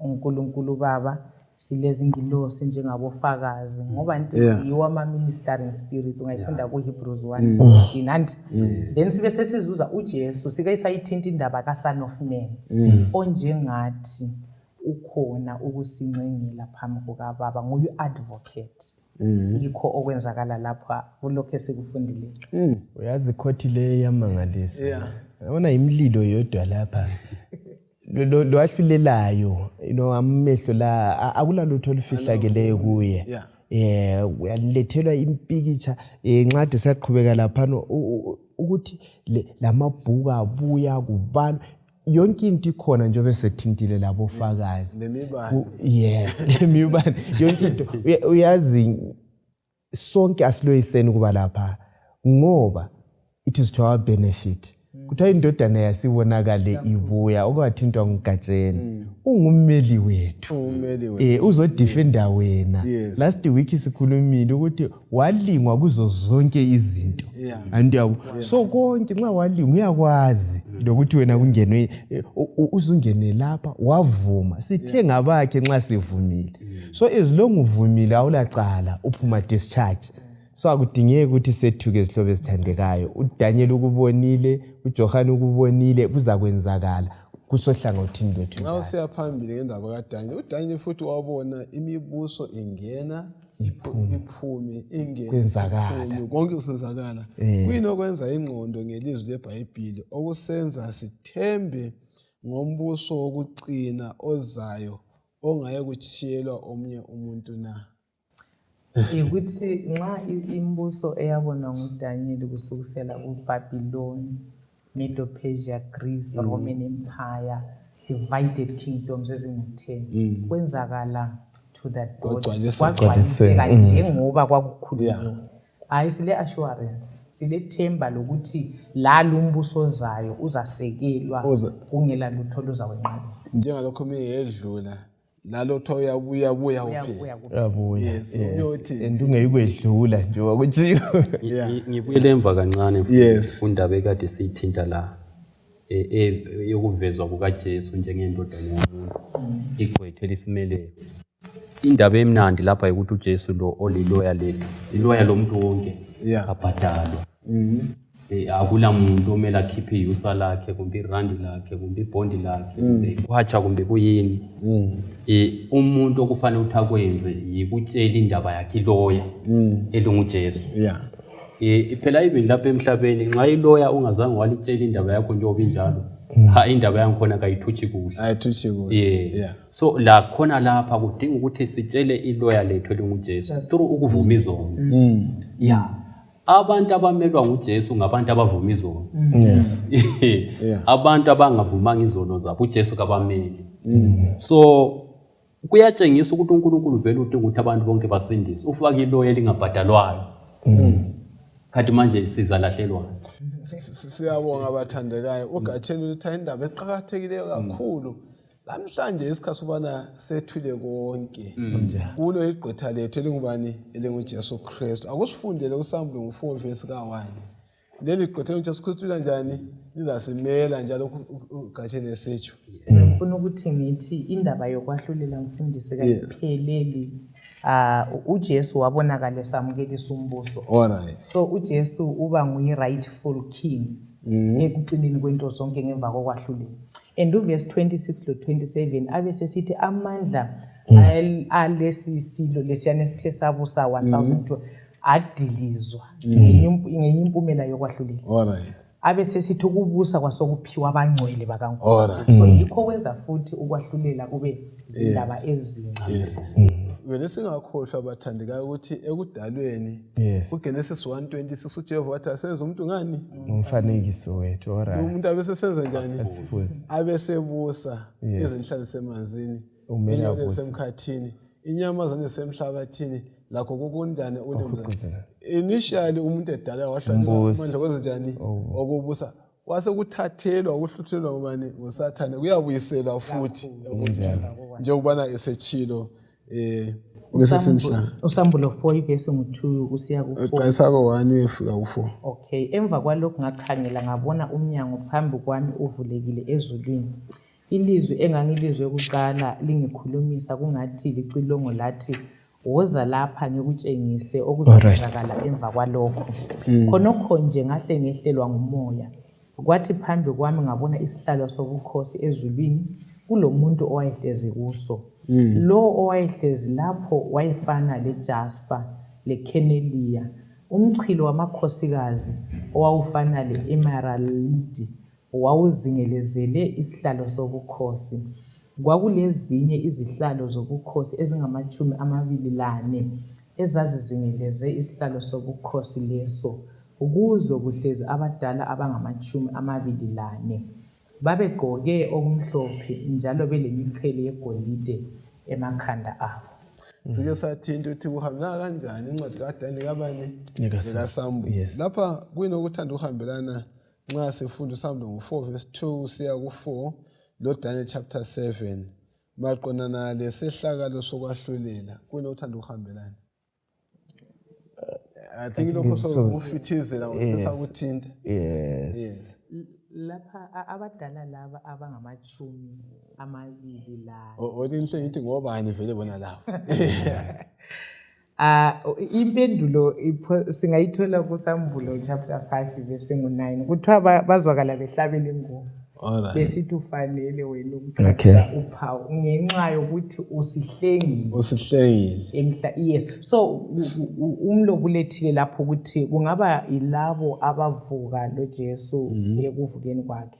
uNkulunkulu Baba, silezingilosi njengabofakazi, ngoba nti yiwo ama-ministering spirits, ungayifunda ku-Hebrews 1:14. And then sibe sesizuza uJesu, sike sayithinta indaba ka-Son of Man onjengathi ukhona ukusincengela phambi kukaBaba, nguye u-advocate. Yikho okwenzakala lapha kulokho esikufundile. Uyazi ikhothi le iyamangalisa. Yabona imililo yodwa lapha. Lwahlulelayo, amehlo la akulalutho olufihlakeleyo kuye. Uyalethelwa impikitsha, nxade siyaqhubeka laphana ukuthi lamabhuku abuya kubalwa, yonke into ikhona njengoba sethintile labofakazi. Yes, lemibane yonke into. Uyazi sonke asiloyiseni kuba lapha ngoba it is to our benefit. Kuthiwa indodana yasibonakale ibuya okwathintwa nguGatsheni. Ungummeli wethu. Uzodefenda wena. Last week sikhulumile ukuthi walingwa kuzo zonke izinto. Andiyabo. So konke nxa walingwa uyakwazi lokuthi wena kungenwe uzungene lapha wavuma. Sithe ngabakhe nxa sivumile. So as long uvumile awulacala uphuma discharge. So akudingeki ukuthi sethuke izihlobo ezithandekayo. uDaniel ukubonile, uJohane ukubonile, kuzakwenzakala kusohlangothini lwethu. Nxa usiya phambili ngendaba kaDaniel, uDaniel futhi wabona imibuso ingena iphume, ingene kwenzakala, konke kusenzakala. Kuyini okwenza ingqondo ngelizwi leBhayibhili okusenza sithembe ngombuso wokucina ozayo Ongaye kutshiyelwa omunye umuntu na? Yikuthi nxa imibuso eyabonwa nguDanyeli kusukisela kuBhabhiloni, Medo-Persia, Greece, Roman Empire, divided kingdoms ezingu-10 kwenzakala to the dot, kwagcwaliseka njengoba kwakukhulunyiwe. Hayi, sile assurance, silethemba lokuthi lalo umbuso ozayo uzasekelwa kungela lutho oluzawenqabela. Njengalokho miyedlula lalo kuthiwa uyabuya buya kuphela. Uyabuya. Yes, uyothi and ungeyikwedlula njengoba kutshiwo. Ngibuyele emva kancane kundaba ekade siyithinta la yokuvezwa kukaJesu njengendodana yomuntu, igqwetha elisimeleyo. Indaba emnandi lapha yikuthi uJesu lo oliloya lethu, iloya lomuntu wonke, abhadalwa. Akula muntu omele akhiphe iyusa lakhe kumbe irandi lakhe kumbe ibhondi lakhe kumbe ikwatsha kumbe kuyini. Umuntu okufanele ukuthi akwenze yikutshela indaba yakhe iloya elinguJesu. Phela even lapha emhlabeni nxa iloya ungazange walitshela indaba yakho njengoba injalo, ha, indaba yangikhona kayithutshi kuhle. Ayithutshi kuhle. So la khona lapha kudinga ukuthi sitshele iloya lethu elinguJesu through ukuvuma izono. Abantu abamelwa nguJesu ngabantu abavuma izono. Abantu abangavumanga izono zabo uJesu kabameli. So kuyatshengisa ukuthi uNkulunkulu vele udinga ukuthi abantu bonke basindiswe. Ufaka iloya elingabhadalwayo. Khathi manje sizalahlelwa. Siyabonga abathandekayo. Ugatsheni uletha indaba eqakathekileyo kakhulu. Lamhlanje isikhathi sokubana sethule konke kulo igqwetha lethu elingubani, elinguJesu Kristu. Akusifundele uSambulo ngo-4 verse ka-1. Leli gqwetha elinguJesu Kristu kanjani lizasimela njalo ugatsheni esitsho. Ngifuna ukuthi ngithi indaba yokwahlulela mfundisi kayipheleli. uJesu wabonakala esamukelisa umbuso. So uJesu uba nguye rightful king ekucineni kwento zonke ngemva kokwahlulela. And uverse 26 lo 27 abe sesithi amandla alesi silo lesiyana esithe sabusa 1002 adilizwa ngenye impumela yokwahlulela. Abe sesithi ukubusa kwasokuphiwa abangcwele bakaNkulunkulu. So yikho kwenza futhi ukwahlulela kube zindaba ezinhle. Vele singakhohlwa bathandekayo ukuthi ekudalweni kuGenesis 1:26 uJehova wathi asenze umuntu ngani? Umfanekiso wethu. Umuntu abesesenza njani? Abesebusa izinhlanzi semanzini, inyoni esemkhathini, inyamazane esemhlabathini, lakho kokunjani okunemzini. Initially umuntu edala wahlala amandla kwenza njani? Okubusa. Wase kuthathelwa ukuhluthelwa ngubani? NguSathane. Kuyabuyiselwa futhi njengokubana esetshilo uSambulo 4 ivesi ngu-2 kusiya ku-4. Uqalisa ko-1 uyefika ku-4. Okay, emva kwalokhu ngakhangela ngabona umnyango phambi kwami uvulekile ezulwini. Ilizwi engangilizwe kuqala lingikhulumisa kungathi licilongo lathi, woza lapha ngikutshengise okuzakwenzakala emva kwalokho. Khonokho nje ngahle ngehlelwa ngumoya. Kwathi phambi kwami ngabona isihlalo sobukhosi ezulwini kulomuntu owayehlezi kuso. Lo owayehlezi lapho wayefana lejaspa lekhenelia, umchilo wamakhosikazi owawufana le-emeralidi wawuzingelezele isihlalo sobukhosi. Kwakulezinye izihlalo zobukhosi ezingama-24 ezazizingeleze isihlalo sobukhosi leso. Kuzo kuhlezi abadala abangama-24. Babegqoke okumhlophe njalo belemiqhele yegolide emakhanda abo. Sike sathinta ukuthi kuhambelana kanjani incwadi kaDaniel kabani? LekaSambulo. Lapha kuyini okuthanda ukuhambelana nxa sifunda uSambulo ngo-4 verse 2 kusiya ku-4 lo Daniel chapter 7 maqondana lesehlakalo sokwahlulela, kuyini okuthanda ukuhambelana? I think lokho sokufithizela ngokuthinta. Yes. Lapha abadala laba abangama-24 la. Othi ngihle ngithi ngobani vele bona labo. Impendulo singayithola kuSambulo chapter 5 verse 9. Kuthiwa bazwakala behlabela ingoma. Besithi ufanele wena ukuthatha uphawu ngenxa yokuthi usihlengile. Usihlengile. Emhla, yes. So umlobi ulethile lapho ukuthi kungaba yilabo abavuka loJesu ekuvukeni kwakhe.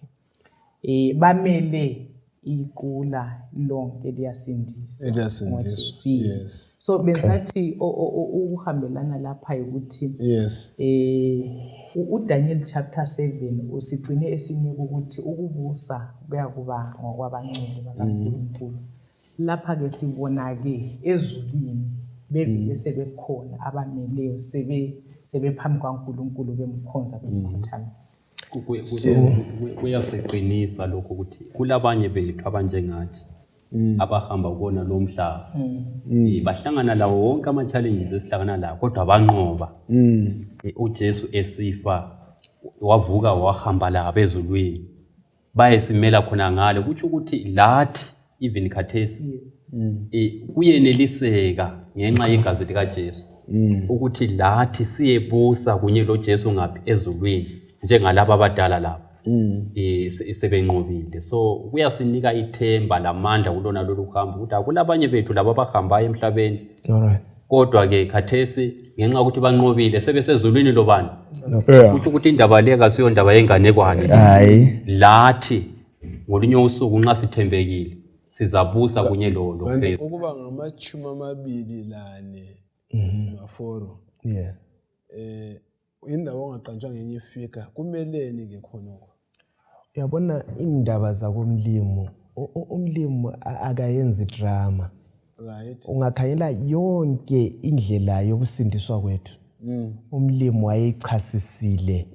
Bamele Iqula lonke liyasindiswa. Liyasindiswa. Yes. So bengisathi ukuhambelana lapha ukuthi yes uDaniel chapter 7 usigcine esinika ukuthi ukubusa kuyakuba ngokwabangcwele bakaNkulunkulu. Lapha ke sibona ke ezulwini bevele sebekhona abameleyo sebephambi kwaNkulunkulu bemkhonza bemkhothamela. Kuyasiqinisa lokho ukuthi kulabanye bethu abanjengathi abahamba kuwona lo mhlaba bahlangana lawo wonke ama-challenges esihlangana lawo, kodwa banqoba. UJesu esifa wavuka wahamba labo ezulwini, bayesimela khona ngale. Kutsho ukuthi lathi even khathesi kuyeneliseka ngenxa yegazi likaJesu ukuthi lathi siyebusa kunye loJesu ngaphi ezulwini njengalaba abadala laba sebenqobile. So kuyasinika ithemba lamandla kulona lolu hambo ukuthi akulabanye bethu laba abahambayo emhlabeni, kodwa ke khathesi ngenxa yokuthi banqobile sebesezulwini lobani. Kutsho ukuthi indaba le kasiyo ndaba yenganekwane. Lathi ngolunye usuku nxa sithembekile sizabusa kunye lo Kristu. Ukuba ngama-24 maforo. Indawo ongaqanjwa ngenye ifika kumeleni ke khonokho? Uyabona indaba zakomlimi, umlimi akayenzi drama. Right. Ungakhangela yonke indlela yokusindiswa kwethu. Umlimi wayeyichasisile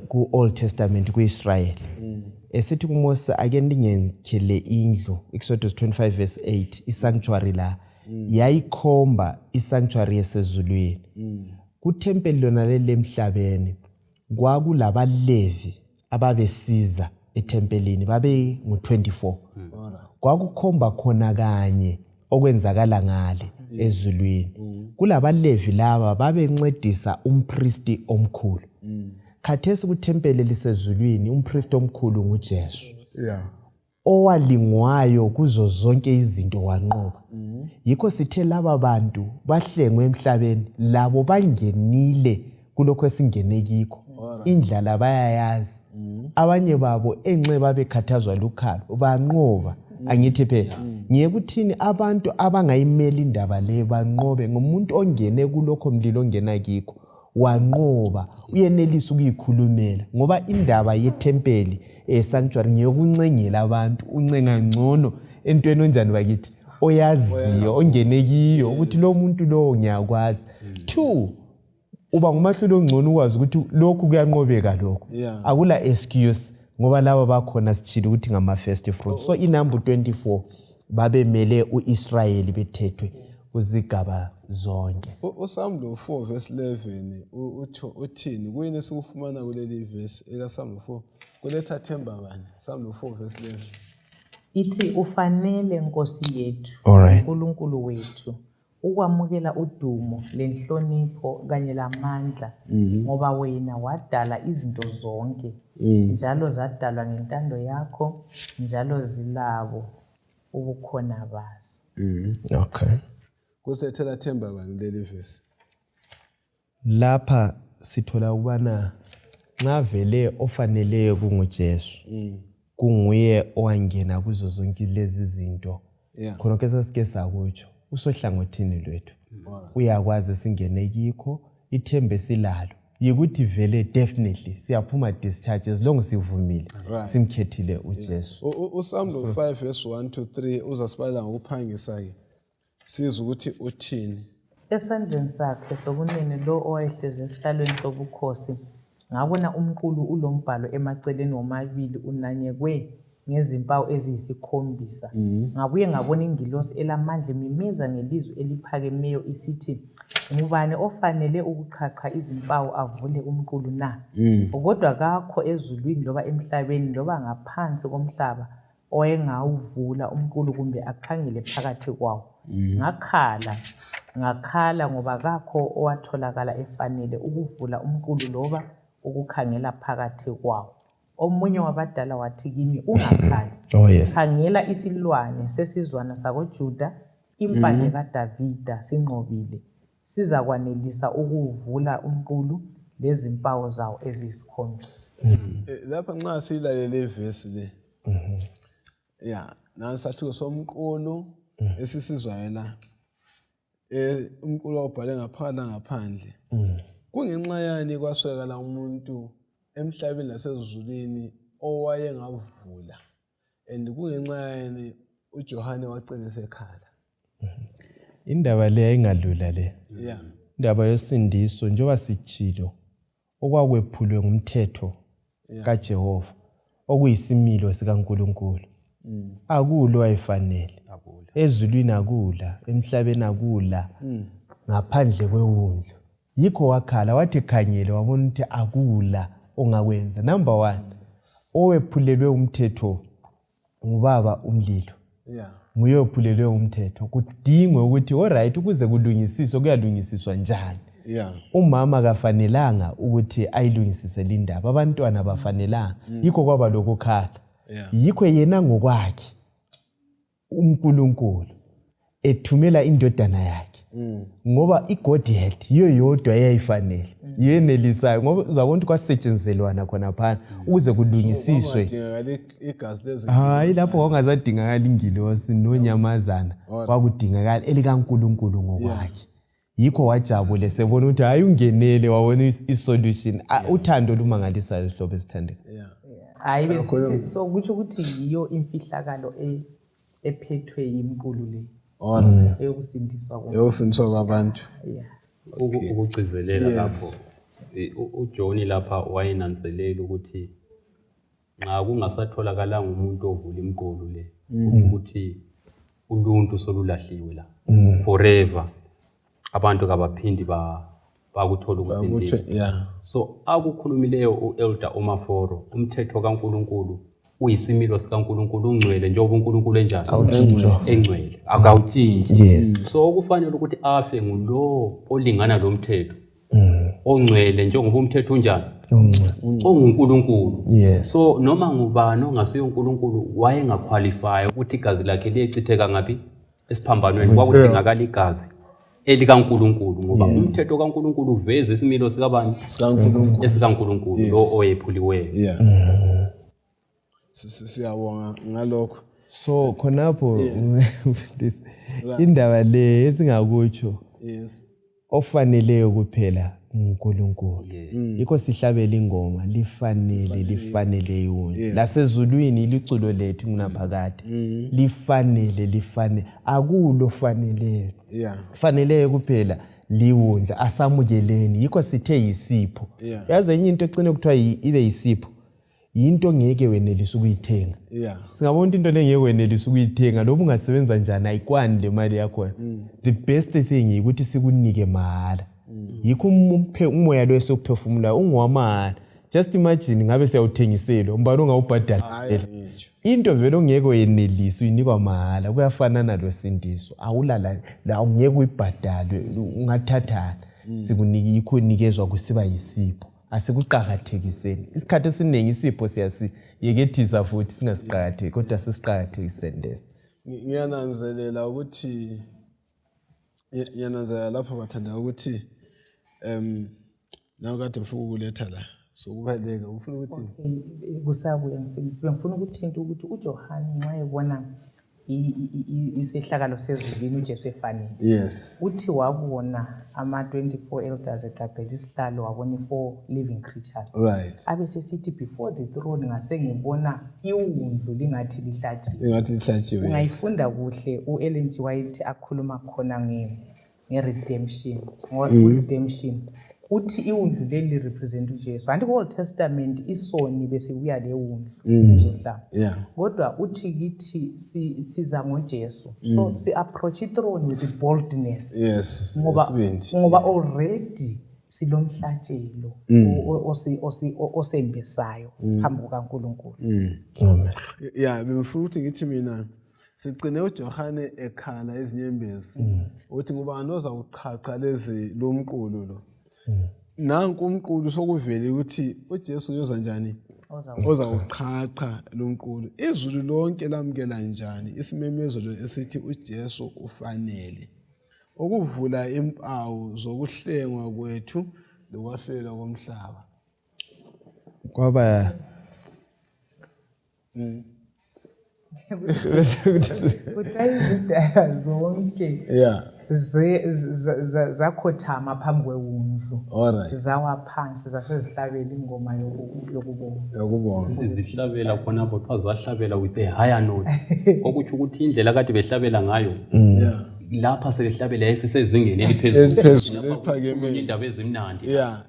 ku Old Testament kuIsrael. Esithi kuMose ake ningenkhele indlu, Exodus 25 verse 8, isanctuary la. Yayikhomba isanctuary yesezulwini. Kuthempeli lona leli lemhlabeni kwakulabaLevi ababesiza ethempelini babe ngu-24. Kwakukhomba khona kanye okwenzakala ngale ezulwini. KulabaLevi laba babencedisa umpristi omkhulu. Khathesi kuthempeli elisezulwini umpristi omkhulu nguJesu. Owalingwayo kuzo zonke izinto wanqoba. Yikho sithe laba bantu bahlengwe emhlabeni, labo bangenile kulokho esingene kikho. Indlala bayayazi. Abanye babo enxe babekhathazwa lukhalo banqoba. Angithi phela ngiyekuthini abantu abangayimeli indaba le banqobe ngumuntu ongene kulokho mlilo ongena kikho wanqoba, uyenelisa ukuyikhulumela ngoba indaba yethempeli sanctuary ngeyokuncengela abantu. Uncenga ngcono entweni onjani bakithi oyaziyo ongene kiyo ukuthi lo muntu lowo ngiyakwazi. 2 uba ngumahlulo ongcono ukwazi ukuthi lokhu kuyanqobeka lokhu. Akula excuse ngoba laba bakhona sitshile ukuthi ngama first fruit. So inumber 24 babemele uIsrayeli bethethwe kuzigaba zonke. USamlo 4 verse 11 uthini? Kuyini esikufumana kuleli verse ekaSamlo 4? Kuletha themba bani? Samlo 4 verse 11. Ithi ufanele Nkosi yethu, uNkulunkulu wethu, ukwamukela udumo lenhlonipho kanye lamandla, ngoba wena wadala izinto zonke, njalo zadalwa ngentando yakho, njalo zilabo ubukhona bazo. Okay. Kusilethela themba bani leli verse? Lapha sithola ukubana nxa vele ofaneleyo kunguJesu, kunguye owangena kuzo zonke lezi zinto. Khonokho esasike sakutsho, usohlangothini lwethu. Uyakwazi singene kikho, ithemba esilalo yikuthi vele definitely siyaphuma discharge as long sivumile, simkhethile uJesu. USamlo 5 verse 1 to 3 uzasibalela ngokuphangisa ke sizwe ukuthi uthini. Esandleni sakhe sokunene lo owayehlezi esihlalweni sobukhosi ngabona umqulu ulombhalo emaceleni womabili unanyekwe ngezimpawu eziyisikhombisa. Ngabuye ngabona ingilosi elamandla imemeza ngelizwi eliphakemeyo isithi, ngubani ofanele ukuqhaqha izimpawu avule umqulu na? Kodwa kakho ezulwini loba emhlabeni loba ngaphansi komhlaba owayengawuvula umqulu kumbe akhangele phakathi kwawo. Ngakhala ngoba kakho owatholakala efanele ukuvula umqulu loba ukukhangela phakathi kwawo. Omunye wabadala wathi kimi, ungakhali. Khangela isilwane sesizwana sakoJuda, impande kaDavida sinqobile. Sizakwanelisa ukuwuvula umqulu lezimpawu zawo eziyisikhombisa. Lapha nxa siyilalele ivesi le, Ya, nansi sahluko somqulu esisizwayo la. Umqulu wawubhale ngaphakathi nangaphandle. Kungenxa yani kwaswelakala umuntu emhlabeni nasezulwini owayengavula, and kungenxa yani uJohane wagcina esekhala. Indaba le ayingalula le. Indaba yosindiso, njengoba sitshilo, okwakwephulwe ngumthetho kaJehova, okuyisimilo sikaNkulunkulu. Akulo ayifanele. Ezulwini akula, emhlabeni akula, ngaphandle kwewundlu. Yikho wakhala, wathi khanyele, wabona ukuthi akula ongakwenza. Number 1, owephulelwe umthetho ngubaba umlilo. Nguye ophulelwe umthetho. Kudingwe ukuthi alright, ukuze kulungisiswe, kuyalungisiswa njani? Umama kafanelanga ukuthi ayilungisise lindaba, abantwana bafanelanga. Yikho kwaba lokukhala. Yikho yena ngokwakhe uNkulunkulu ethumela indodana yakhe, ngoba iGodhead yiyo yodwa eyayifanele, yenelisayo, ngoba uzabona ukuthi kwasetshenzelwana khonaphana ukuze kulungisiswe. Hayi, lapho kwakungasadingakala ingilosi nonyamazana, kwakudingakala elikaNkulunkulu ngokwakhe. Yikho wajabule sebona ukuthi hayi, ungenele, wabona isolution. Uthando olumangalisayo, sihlobo esithandeka. Hayi, besithi so kutsho ukuthi yiyo imfihlakalo ephethwe yimqulu le eyokusindiswa eyokusindiswa kwabantu. Ukugcizelela lapho, uJohn lapha wayenanzelela ukuthi nxa kungasatholakalanga umuntu ovula imqulu le, ukuthi uluntu solulahliwe la forever, abantu kabaphindi bakuthola ukusindiswa. So akukhulumileyo u-Elder uMaforo, umthetho kaNkulunkulu uyisimilo sikaNkulunkulu, ungcwele njengoba uNkulunkulu enjani, engcwele, akawutshintshi. So okufanele ukuthi afe ngulo olingana lo mthetho, ongcwele njengoba umthetho unjani, onguNkulunkulu. So noma ngubani ongasiyo uNkulunkulu wayengaqualify ukuthi igazi lakhe liyechitheka ngaphi esiphambanweni. Kwakudingakala igazi elikaNkulunkulu, ngoba umthetho kaNkulunkulu uveza isimilo sikabani, esikaNkulunkulu lo oyephuliweyo. Siyabonga ngalokho. So khonapho indaba le esingakutsho, ofaneleyo kuphela uNkulunkulu. Yikho sihlabela ingoma, lifanele, lifanele iwundlu. Lasezulwini iliculo lethu kunaphakade. Lifanele, lifanele, akulo faneleyo. Faneleyo kuphela liwundlu, asamukeleni. Yikho sithe yisipho. Yazi enye into egcine kuthiwa ibe yisipho, yinto ngeke wenelise ukuyithenga. Singabona into lengeke wenelise ukuyithenga, loba ungasebenza njani ayikwani le mali yakhona. The best thing yikuthi sikunike mahala. Yikho umoya lo esiwuphefumulayo ungowamahhala. Just imagine ngabe siyawuthengiselwa, umbani ongawubhadala. Into vele ongeke uyenelise uyinikwa mahhala, kuyafanana losindiso. Awula la, ungeke uyibhadalwe, ungathathana. Sikunike, yikho unikezwa kusiba yisipho. Asikuqakathekiseni. Isikhathi esiningi isipho siyasiyekethisa futhi singasiqakatheki, kodwa sisiqakathekiseni leso. Ngiyananzelela ukuthi ngiyananzelela lapho bathanda ukuthi nawe kade ngifuna ukuletha la, so kubaleka ufuna ukuthi kusabuya mfundisi, bengifuna ukuthinta ukuthi uJohane nxa ebona isehlakalo sezulwini uJesu efanele, uthi wabona ama-24 elders egqagqele isihlalo, wabona i-4 living creatures, abe sesithi before the throne ngase ngibona iwundlu lingathi lihlatshiwe. Ingathi lihlatshiwe. Ungayifunda kuhle u-Ellen G. White akhuluma khona nge-redemption, ngo-redemption uthi iwundlu leli lirepresent uJesu. Anti ku-Old Testament isoni besibuya lewundlu sizohlamba, kodwa uthi kithi siza ngoJesu, so si-approach i-throne with boldness, ngoba already silomhlatshelo osembesayo phambi kukaNkulunkulu. Amen. Ya, bengifuna ukuthi ngithi mina sigcine uJohane ekhala izinyembezi ukuthi ngubani oza kuqhaqha lezi lomqulu lo. Nanku umqulu sokuvele ukuthi uJesu uyoza njani, oza kuqhaqha lomqulu. Izulu lonke lamukela njani isimemezelo esithi uJesu ufanele ukuvula impawu zokuhlengwa kwethu lokwahlulelwa komhlaba? Kwaba Kuthiwa izidalwa zonke yeah zakhothama phambi kwewundlu. Alright. Zawa phansi zasezihlabela ingoma yokubonga. Yokubonga. Zihlabela khonapho kuthiwa zahlabela with a higher note. Okutsho ukuthi indlela kade behlabela ngayo Yeah. lapha sebehlabela yayisisezingeni eliphezulu. Eliphezulu, Lapha eliphakemeyo. kukhulunywa indaba ezimnandi. Yeah.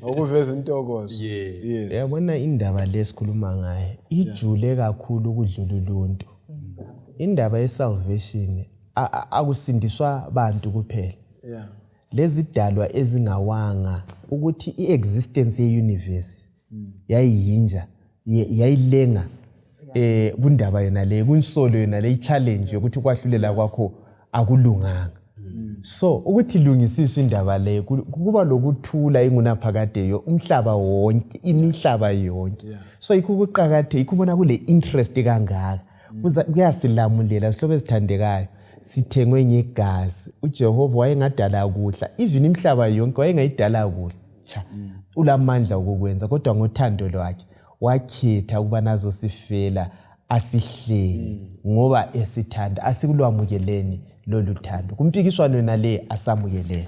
Ngokuveza intokozo. Yes. Yes. Yabona indaba lesikhuluma ngayo ijule kakhulu ukudlula uluntu. Indaba ye-salvation akusindiswa bantu kuphela. Yeah. Lezidalwa ezingawanga ukuthi i-existence ye-universe yayiyinja yayilenga kundaba yona le, kunsolo yona le, i-challenge yokuthi ukwahlulela kwakho akulunganga. So ukuthi ilungisiswe indaba le, kuba lokuthula ingunaphakadeyo umhlaba wonke, imihlaba yonke. So yikho kuqakatheke, yikho ubona kule interest kangaka. Kuyasilamulela sihlobo ezithandekayo, sithengwe ngegazi. uJehova wayengadala kuhla, even imihlaba yonke wayengayidala kutsha. Ulamandla okukwenza, kodwa ngothando lwakhe wakhetha ukuba nazosifela asihlenge ngoba esithanda. Asikulwamukeleni lolu thando. Kumpikiswano yona le asamukeleni.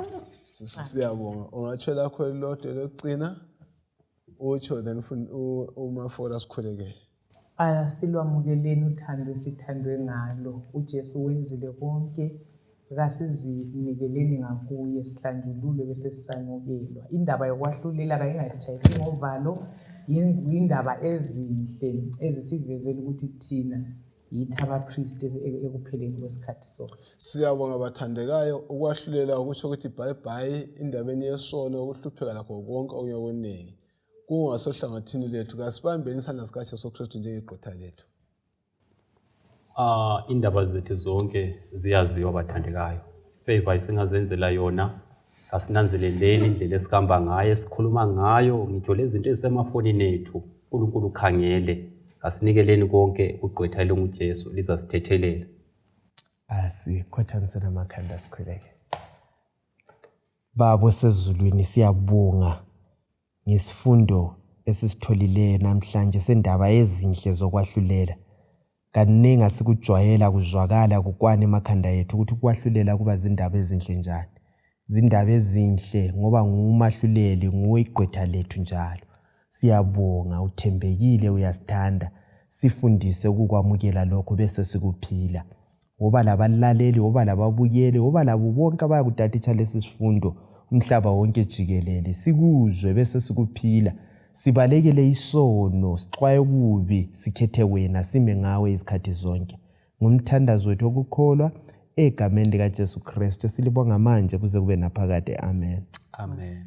Siyabonga. Ungatsho lakho elilodwa elokugcina utsho then uMafora sikhulekele. Asilwamukeleni uthando esithandwe ngalo. uJesu wenzile konke, kasizinikeleni ngakuye, sihlanjululwe bese sisamukelwa. Indaba yokwahlulela kayingasitshayisi ngovalo, yindaba ezinhle ezisivezela ukuthi thina yithi abapristi ekupheleni kwesikhathi sonke. Siyabonga bathandekayo. Ukwahlulela ukusho ukuthi bye bye indabeni yesono, ukuhlupheka lakho konke okunye okuningi kungasohlangothini lethu. Kasibambeni isandla sikaJesu Kristu njengegqwetha lethu. Indaba zethu zonke ziyaziwa bathandekayo. Favor isingazenzela yona, kasinanzeleleni indlela esihamba ngayo, esikhuluma ngayo, ngitsho lezinto ezisemafonini ethu. uNkulunkulu ukhangele, kasinikeleni konke kugqwetha elinguJesu, lizasithethelela. Asikhothamiseni amakhanda sikhuleke. Baba osezulwini, siyabonga ngesifundo esisitholileyo namhlanje sendaba ezinhle zokwahlulela. Kaningi asikujwayela kuzwakala kukwana emakhanda ethu ukuthi ukwahlulela kuba zindaba ezinhle njani. Zindaba ezinhle ngoba ngumahluleli, nguwe igqwetha lethu njalo. Siyabonga, uthembekile, uyasithanda. Sifundise ukukwamukela lokho bese sikuphila. Woba labalaleli, woba lababukeli, woba labo bonke abayakutaditsha lesi sifundo umhlaba wonke jikelele. Sikuzwe bese sikuphila. Sibalekele isono, sixwaye okubi, sikhethe wena, sime ngawe izikhathi zonke. Ngumthandazo wethu wokukholwa egameni likaJesu Kristu esilibonga manje kuze kube naphakade. Amen. Amen.